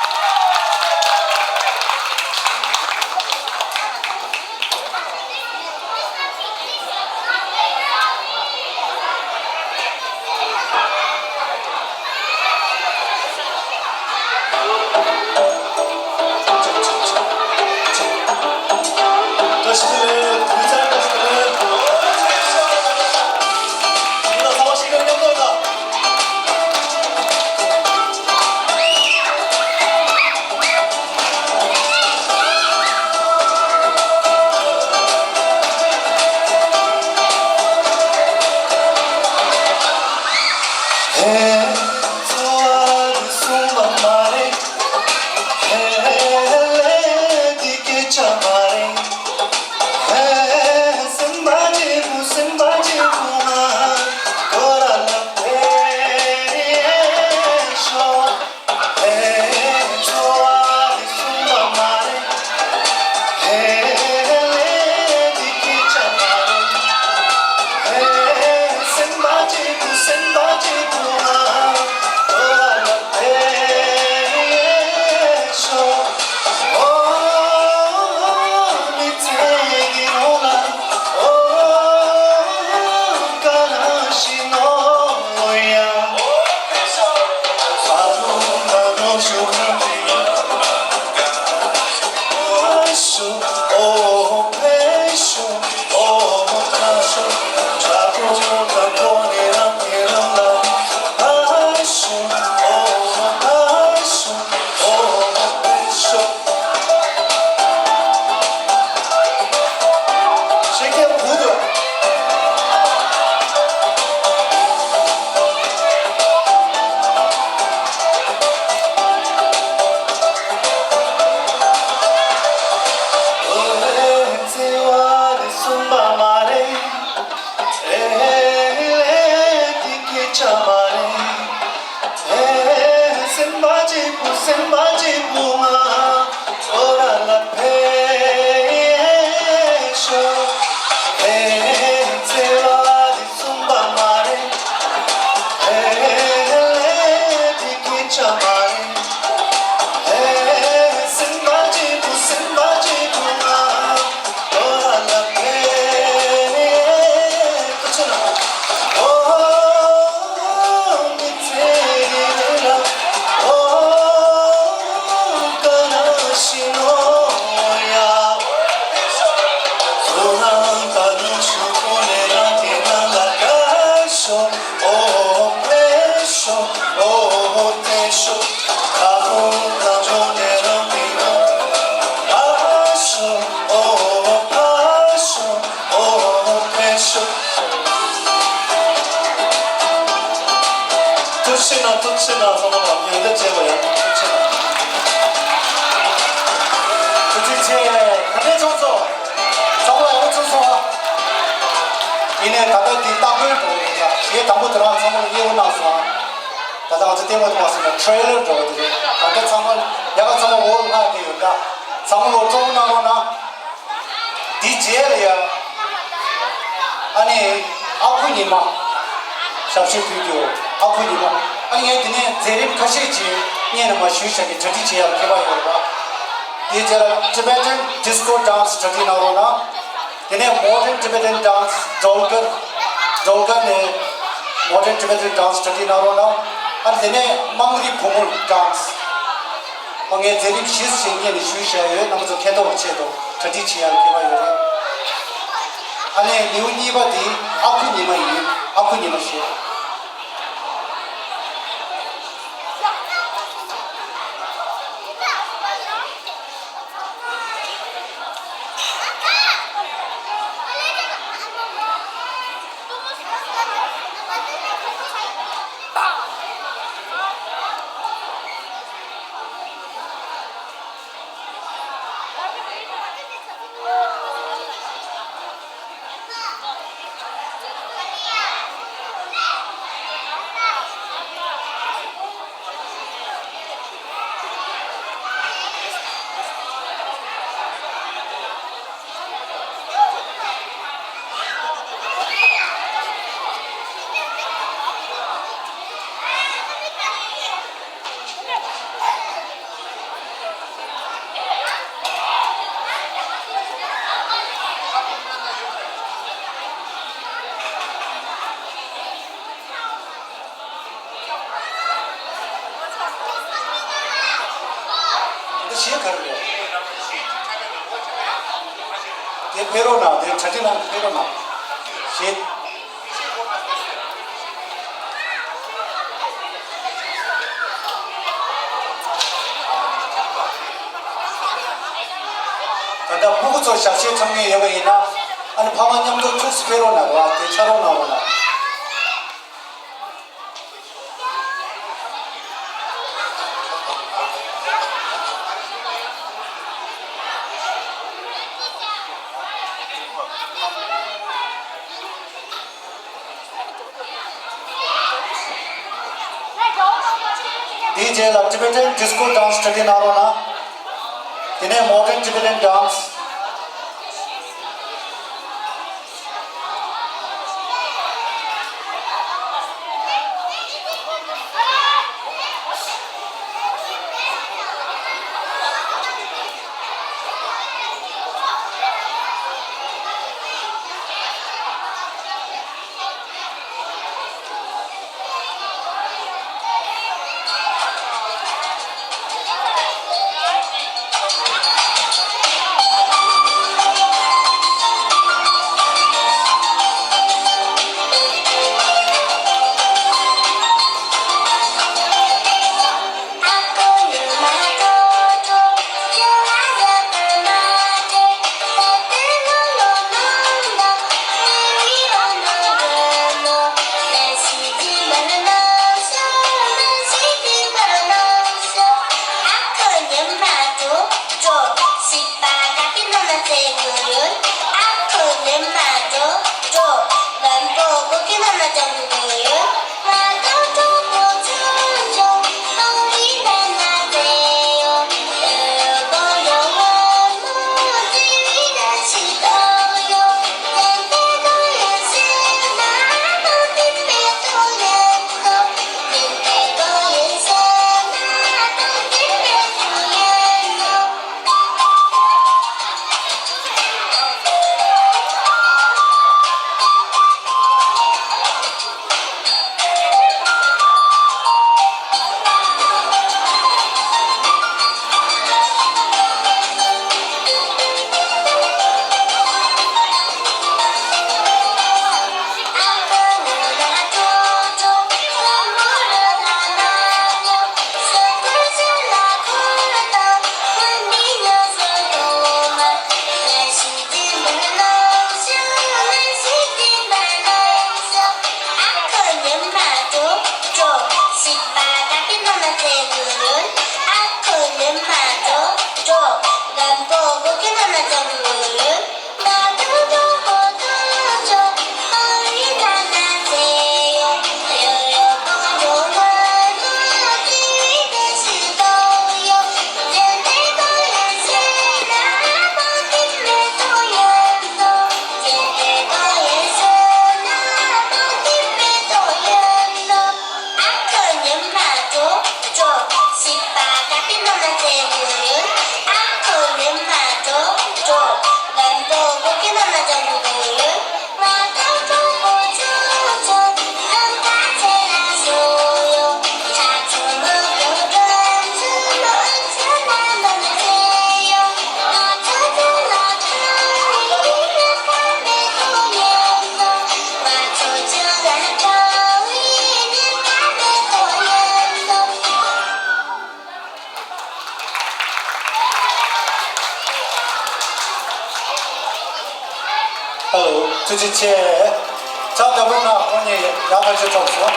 ཐུགས་རྗེ་གནང་། ཐུགས་རྗེ་གནང་། ཚང་མ་ལ་ཡོན་ཏན་བྱེད་པ་ཡང་ཐུགས་རྗེ་གནང་། ཐུགས་རྗེ་ཆེ། ག་འདྲས་བྱུང་སོང་། ཚང་མ་ཡག་པོ་བྱུང་སོང་ཨ། ཡིན་ནའི་ད་ལྟ་འདི་སྟ་གོན་འགྲོ་གི་ཡོད་ད། ཞེས་དང་པོ་དེ་རང་ཚང་མ་ལ་མཉེས་པོ་གནང་སོང་ཨ། ད་ལྟ་ང་ཚོ་ལྟད་མོ་དེ་མ་སོང་ན་ཁྲེ་ལར་འགྲོ་གི་འདུག་ད་ལྟ་ཚང་མ་ལས་ཀ་ཚང་མ་འོག་ལྷག་གི་ཡོད་ད། ཚང་མ་ལོ་སྤྲོ་པོ་གནང་རོགས་གནང་། འདི་རྗེས་ལ་ཡ། ཨ་ནི། ཨ་ཁུ་ཉི་མ། ཞབས་ཕྱི་ཕུལ་རྒྱུ། ཨ་ཁུ་ཉི་མ། ཨ་ནི་ངས་དེ་ནས་མཛད་རིམ་ཁ་ཤས་ཅིག་སྔོན་ནས་མར་ཞུས་བཞག་གི། གྲ་སྒྲིག་བྱེད་ཡག་མཁས་པ་ཡོད་རེད་པ། དེའི་རྗེས་ལ་Tibetan Disco Dance གྲ་སྒྲིག་གནང་རོགས་གནང་། དེ་ནས་Modern Tibetan Dance སྒྲོལ་དཀར། སྒྲོལ་དཀར་ནས་Modern Tibetan Dance གྲ་སྒྲིག་གནང་རོགས་གནང་། ཨ་ནི་དེ་ནས་དམངས་རིགས་བུ་མོ་Dance། ཨ་ངས་མཛད་རིམ་བཞི་ཞིག་སྔོན་ནས་ཞུས་བཞག་ཡོད། རྣམ་པ་ཚོ་མཁྱེན་རྟོགས་ཀྱི་ཆེད་དུ་གྲ་སྒྲིག་བྱེད་ཡག་མཁས་པ་ཡོད་རེད། ཨ་ནི་ལེའུ་གཉིས་པ་དེ་ཨ་ཁུ་ཉི་མ་ཡིན། ཨ་ཁུ་ཉི་མ་ཞེས། འདི་ཞེས་ག་རེ་རེད། དེ་ཕེབས་རོགས་གནང་། དེ་གྲ་སྒྲིག་གནང་། ཕེབས་རོགས་གནང་། ཞེས། ད་ལྟ་སྤུ་གུ་ཚོ་ཞབས་ཕྱི་འཁྲབ་མཁན་ཡོད་པ་ཡིན་ན། ཨ་ནི་ཕ་མ་མཉམ་དུ་ཐུགས་སུ་ཕེབས་རོགས་གནང་རོགས། དེ་ཕྱག་རོགས་གནང་རོགས་གནང་། དེའི་རྗེས་ལ་Tibetan Disco Dance གྲ་སྒྲིག་གནང་རོགས་གནང་། དེ་ནས་Modern Tibetan Dance། ཐུགས་རྗེ་ཆེ། ལྕགས་རྟ་སྦུག་ན་ཁོང་གཉིས་ཡག་པོ་ཅིག་ཐོབ་སོང་།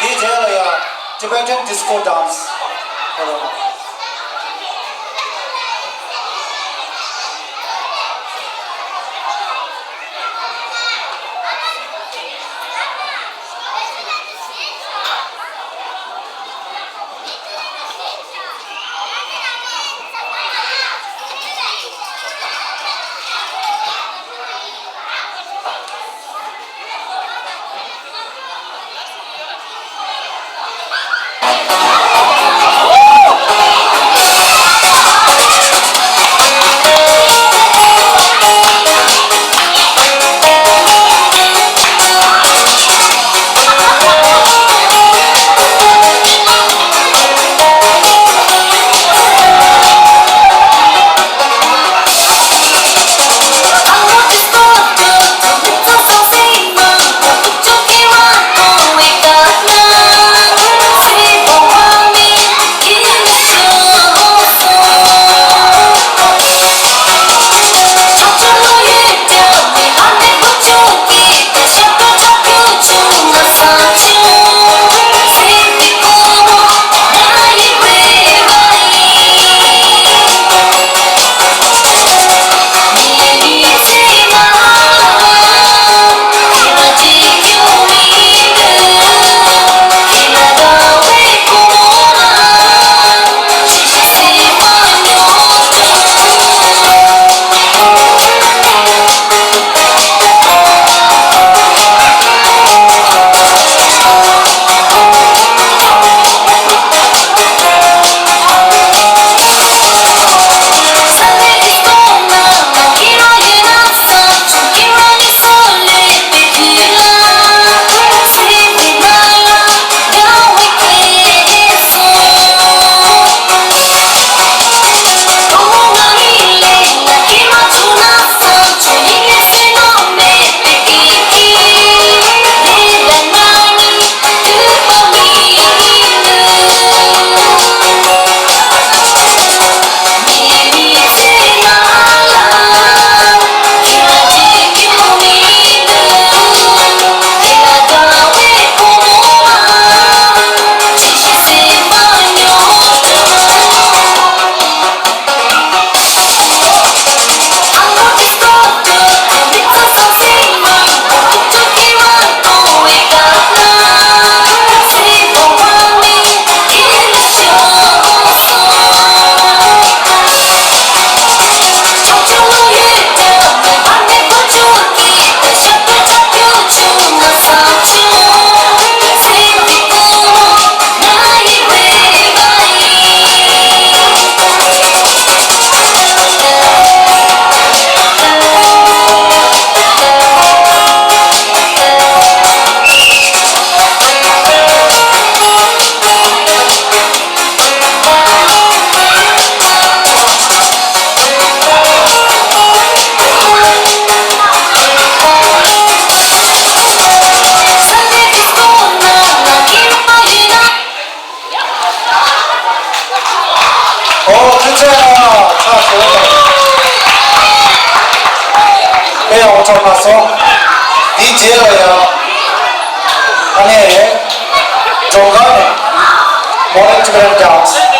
དེའི་རྗེས་ལ་ཡང་Tibetan disco dance། ཨོ། ཐུགས་རྗེ་ཆེ། ཕྱག་ཞུ་རོགས། དཔེ་ཡག་པོ་ཐོབ་མ་སོང་། དེའི་རྗེས་ལ་ཡང་ཨ་ནེ་འབྲོང་སྒར་ནས་Modern Tibetan Dance།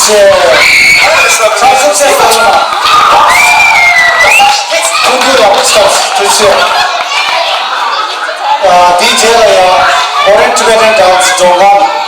ཆེ། ཚགས་ཚུད་ཆེ་གསུངས་ན། ཐུགས་རྗེ་ཆེ། ཨ། དེའི་རྗེས་ལ་ཡང་Modern Tibetan Dance མགྲོན་ཁང་།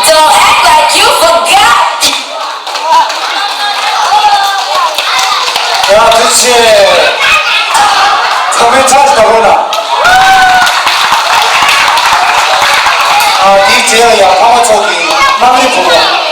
Don't act like you forgot. ཡ། ཐུགས་རྗེ་ཆེ། ཚང་མས་ཕྱག་ཅིག་བརྡབ་རོགས་གནང་། ཨ། དེའི་རྗེས་ལ་ཡང་ཕ་མ་ཚོ་གི་དམངས་གླུ་བུང་བ།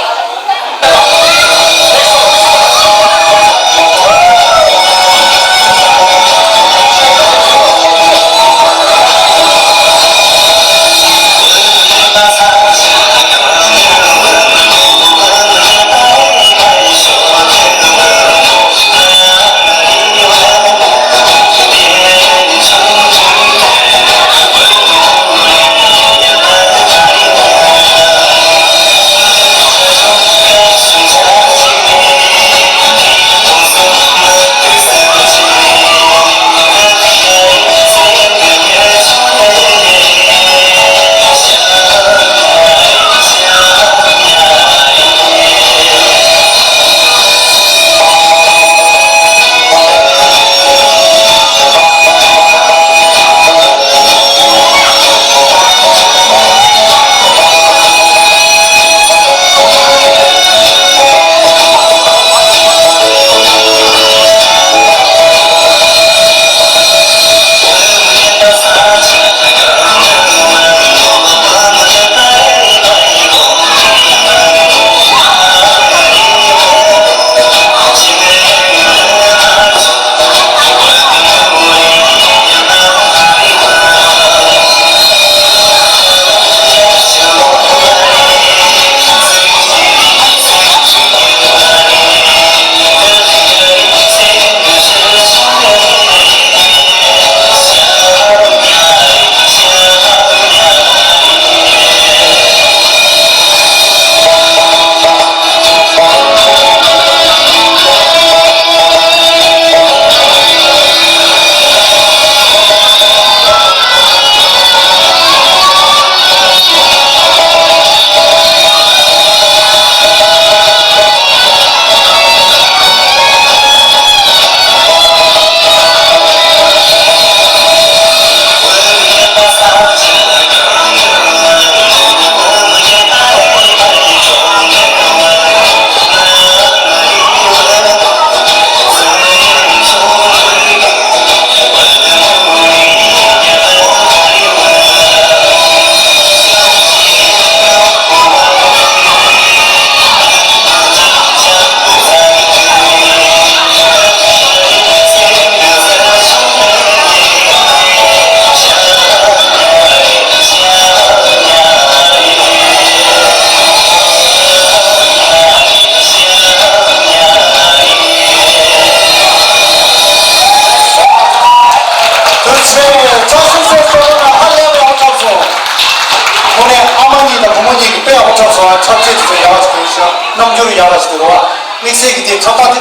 རྣམ་འགྱུར་ཡག་པ་ཞིག་འདུག་བ། དམིགས་བསལ་གྱི་དེ་ཚོ་ཁག་དེ།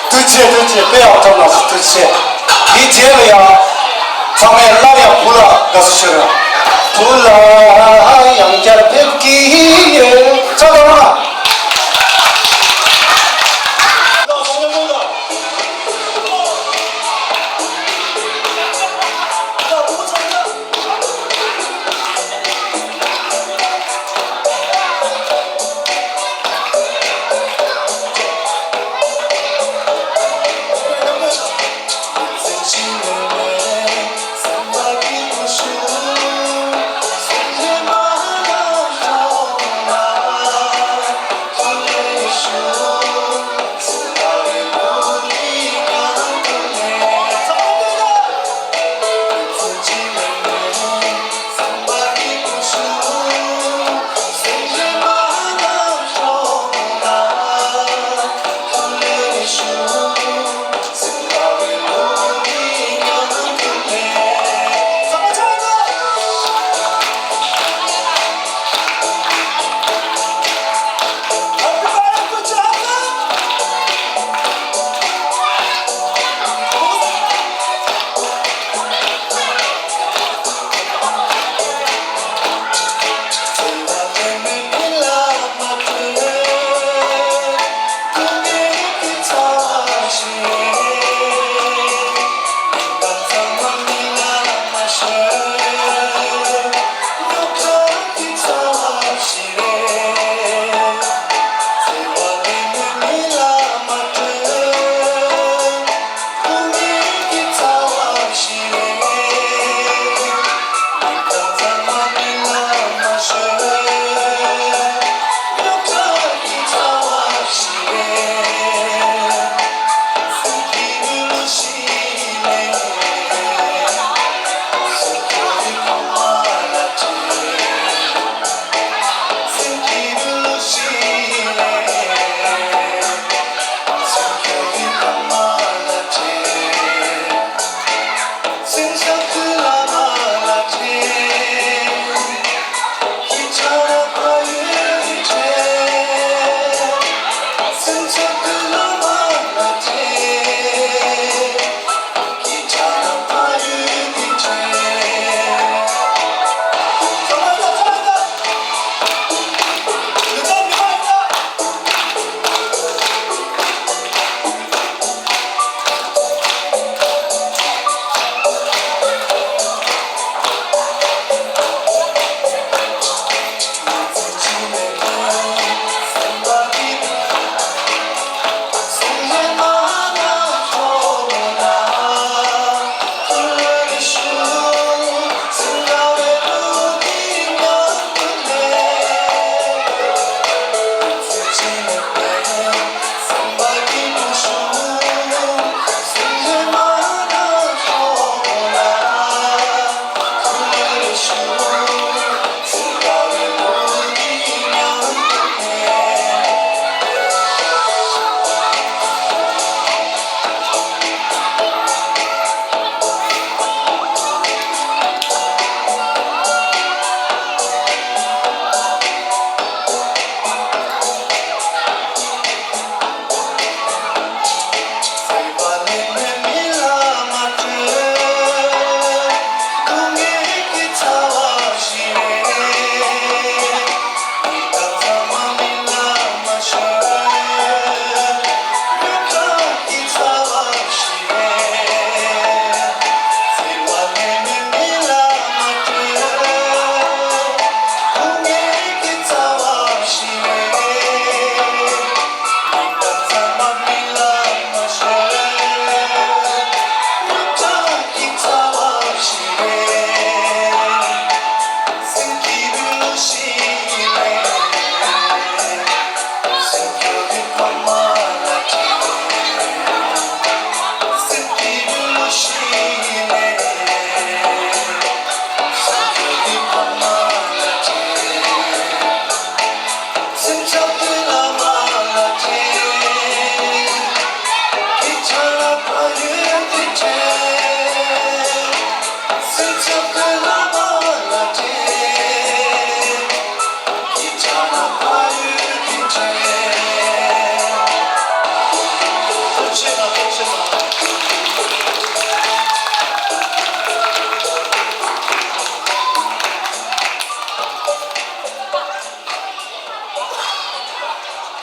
ཐུགས་རྗེ་ཆེ། ཐུགས་རྗེ་ཆེ། དཔེ་ཡག་ཐོབ་ན་ཐུགས་རྗེ་ཆེ། དེའི་རྗེས་ལ་ཡང་ཚང་མས་སླར་ཡང་བུ་ལ་དགའ་བསུ་ཞུ་རོགས། བུ་ལ་ཡང་བསྐྱར་ཕེབས་ཀྱི་ཡོད། ཚ་ལ་རོགས།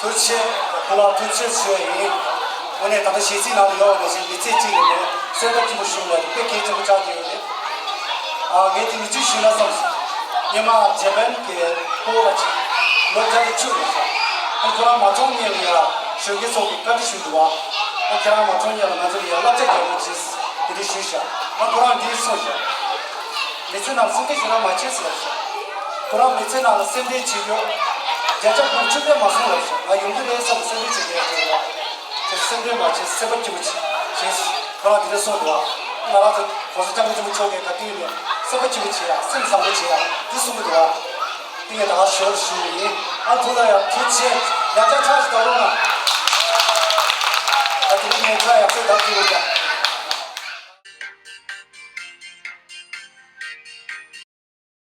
ཐུགས་རྗེ་ཆེ། ཁོང་ལ་ཐུགས་རྗེ་ཆེ་ཞུ་ཡ་ཡིན། དངོས་གནས་ད་ལྟ་ཞལ་གཟིགས་ནང་དུ་ཡོད་པ་ནང་བཞིན་མི་ཚེ་གཅིག་ནས་མེད་སེམས་པ་སྐྱིད་པོ་བྱུང་བ་དེ་དཔེ་གལ་ཆེན་པོ་ཆགས་ཀྱི་ཡོད་རེད། ཨ་ངས་དེ་ནི་ཅི་ཞུས་ན་བསམ་སོང་། སྔོན་མ་ཇེ་པན་གྱི་ཕོ་བ་ཅིག་ལོ་བརྒྱ་དང་བཅུ་ལོ་ས། ཨ་ཁོ་རང་མ་ཚོང་གཉེར་ལ་ཡ་གཞོན་སྐྱེས་ཚོ་གི་བཀའ་འདྲི་ཞུ་འདུག་བ། ཨ་ཁྱེད་རང་མ་ཚོང་གཉེར་ལ་ང་ཚོ་ལ་ཡ་བསླབ་བྱ་རྒྱག་རོགས་བྱེད། དེ་འདྲ་ཞུས་ཤག་ཨ་ཁོ་རང་འདི་གསུངས་ཤག་མི་ཚེ་ནང་སེམས་ཁྲལ་ཞེ་དྲག་མ་བྱེད་ཟེར་ལབ་ཤག་ཁོ་རང་མི་ཚེ་ནང་ལ་སེམས་ཁྲལ་བྱེད་རྒྱུ་བརྒྱ་ཆ་དགུ་བཅུ་ལས་མ་སོང་ལབ་ཤག་ང་ཡོང་གི་རེད་བསམ་སེམས་ཁྲལ་བྱེད་ཀྱི་ཡོད་ཟེར་བ། དེ་སེམས་ཁྲལ་མ་བྱེད། སེམས་པ་སྐྱིད་པོ་བྱེད་ཞེས་ཁོ་རང་དེ་འདྲ་གསུངས་འདུག་ང་རང་ཚོ་གོང་ས་སྐྱབས་མགོན་ཆེན་པོ་མཆོག་གིས་ག་དུས་ནས་སེམས་པ་སྐྱིད་པོ་བྱེད་ཡ། སེམས་བཟང་པོ་བྱེད་ཡ་དེ་གསུང་གི་འདུག་བ། དེ་ངས་ད་ག་ཞོར་ཞུ་ཡིན། ཨ་ཁུ་ལ་ཡང་ཐུགས་རྗེ་ཆེ། ཡང་བསྐྱར་ཕྱག་ཞིག་བཏང་རོགས་གནང་། ད་དེ་རིང་ངས་ཁ་ཡང་བསྐྱར་བདམས་ཐུབ་ཡོད་ཀྱང་།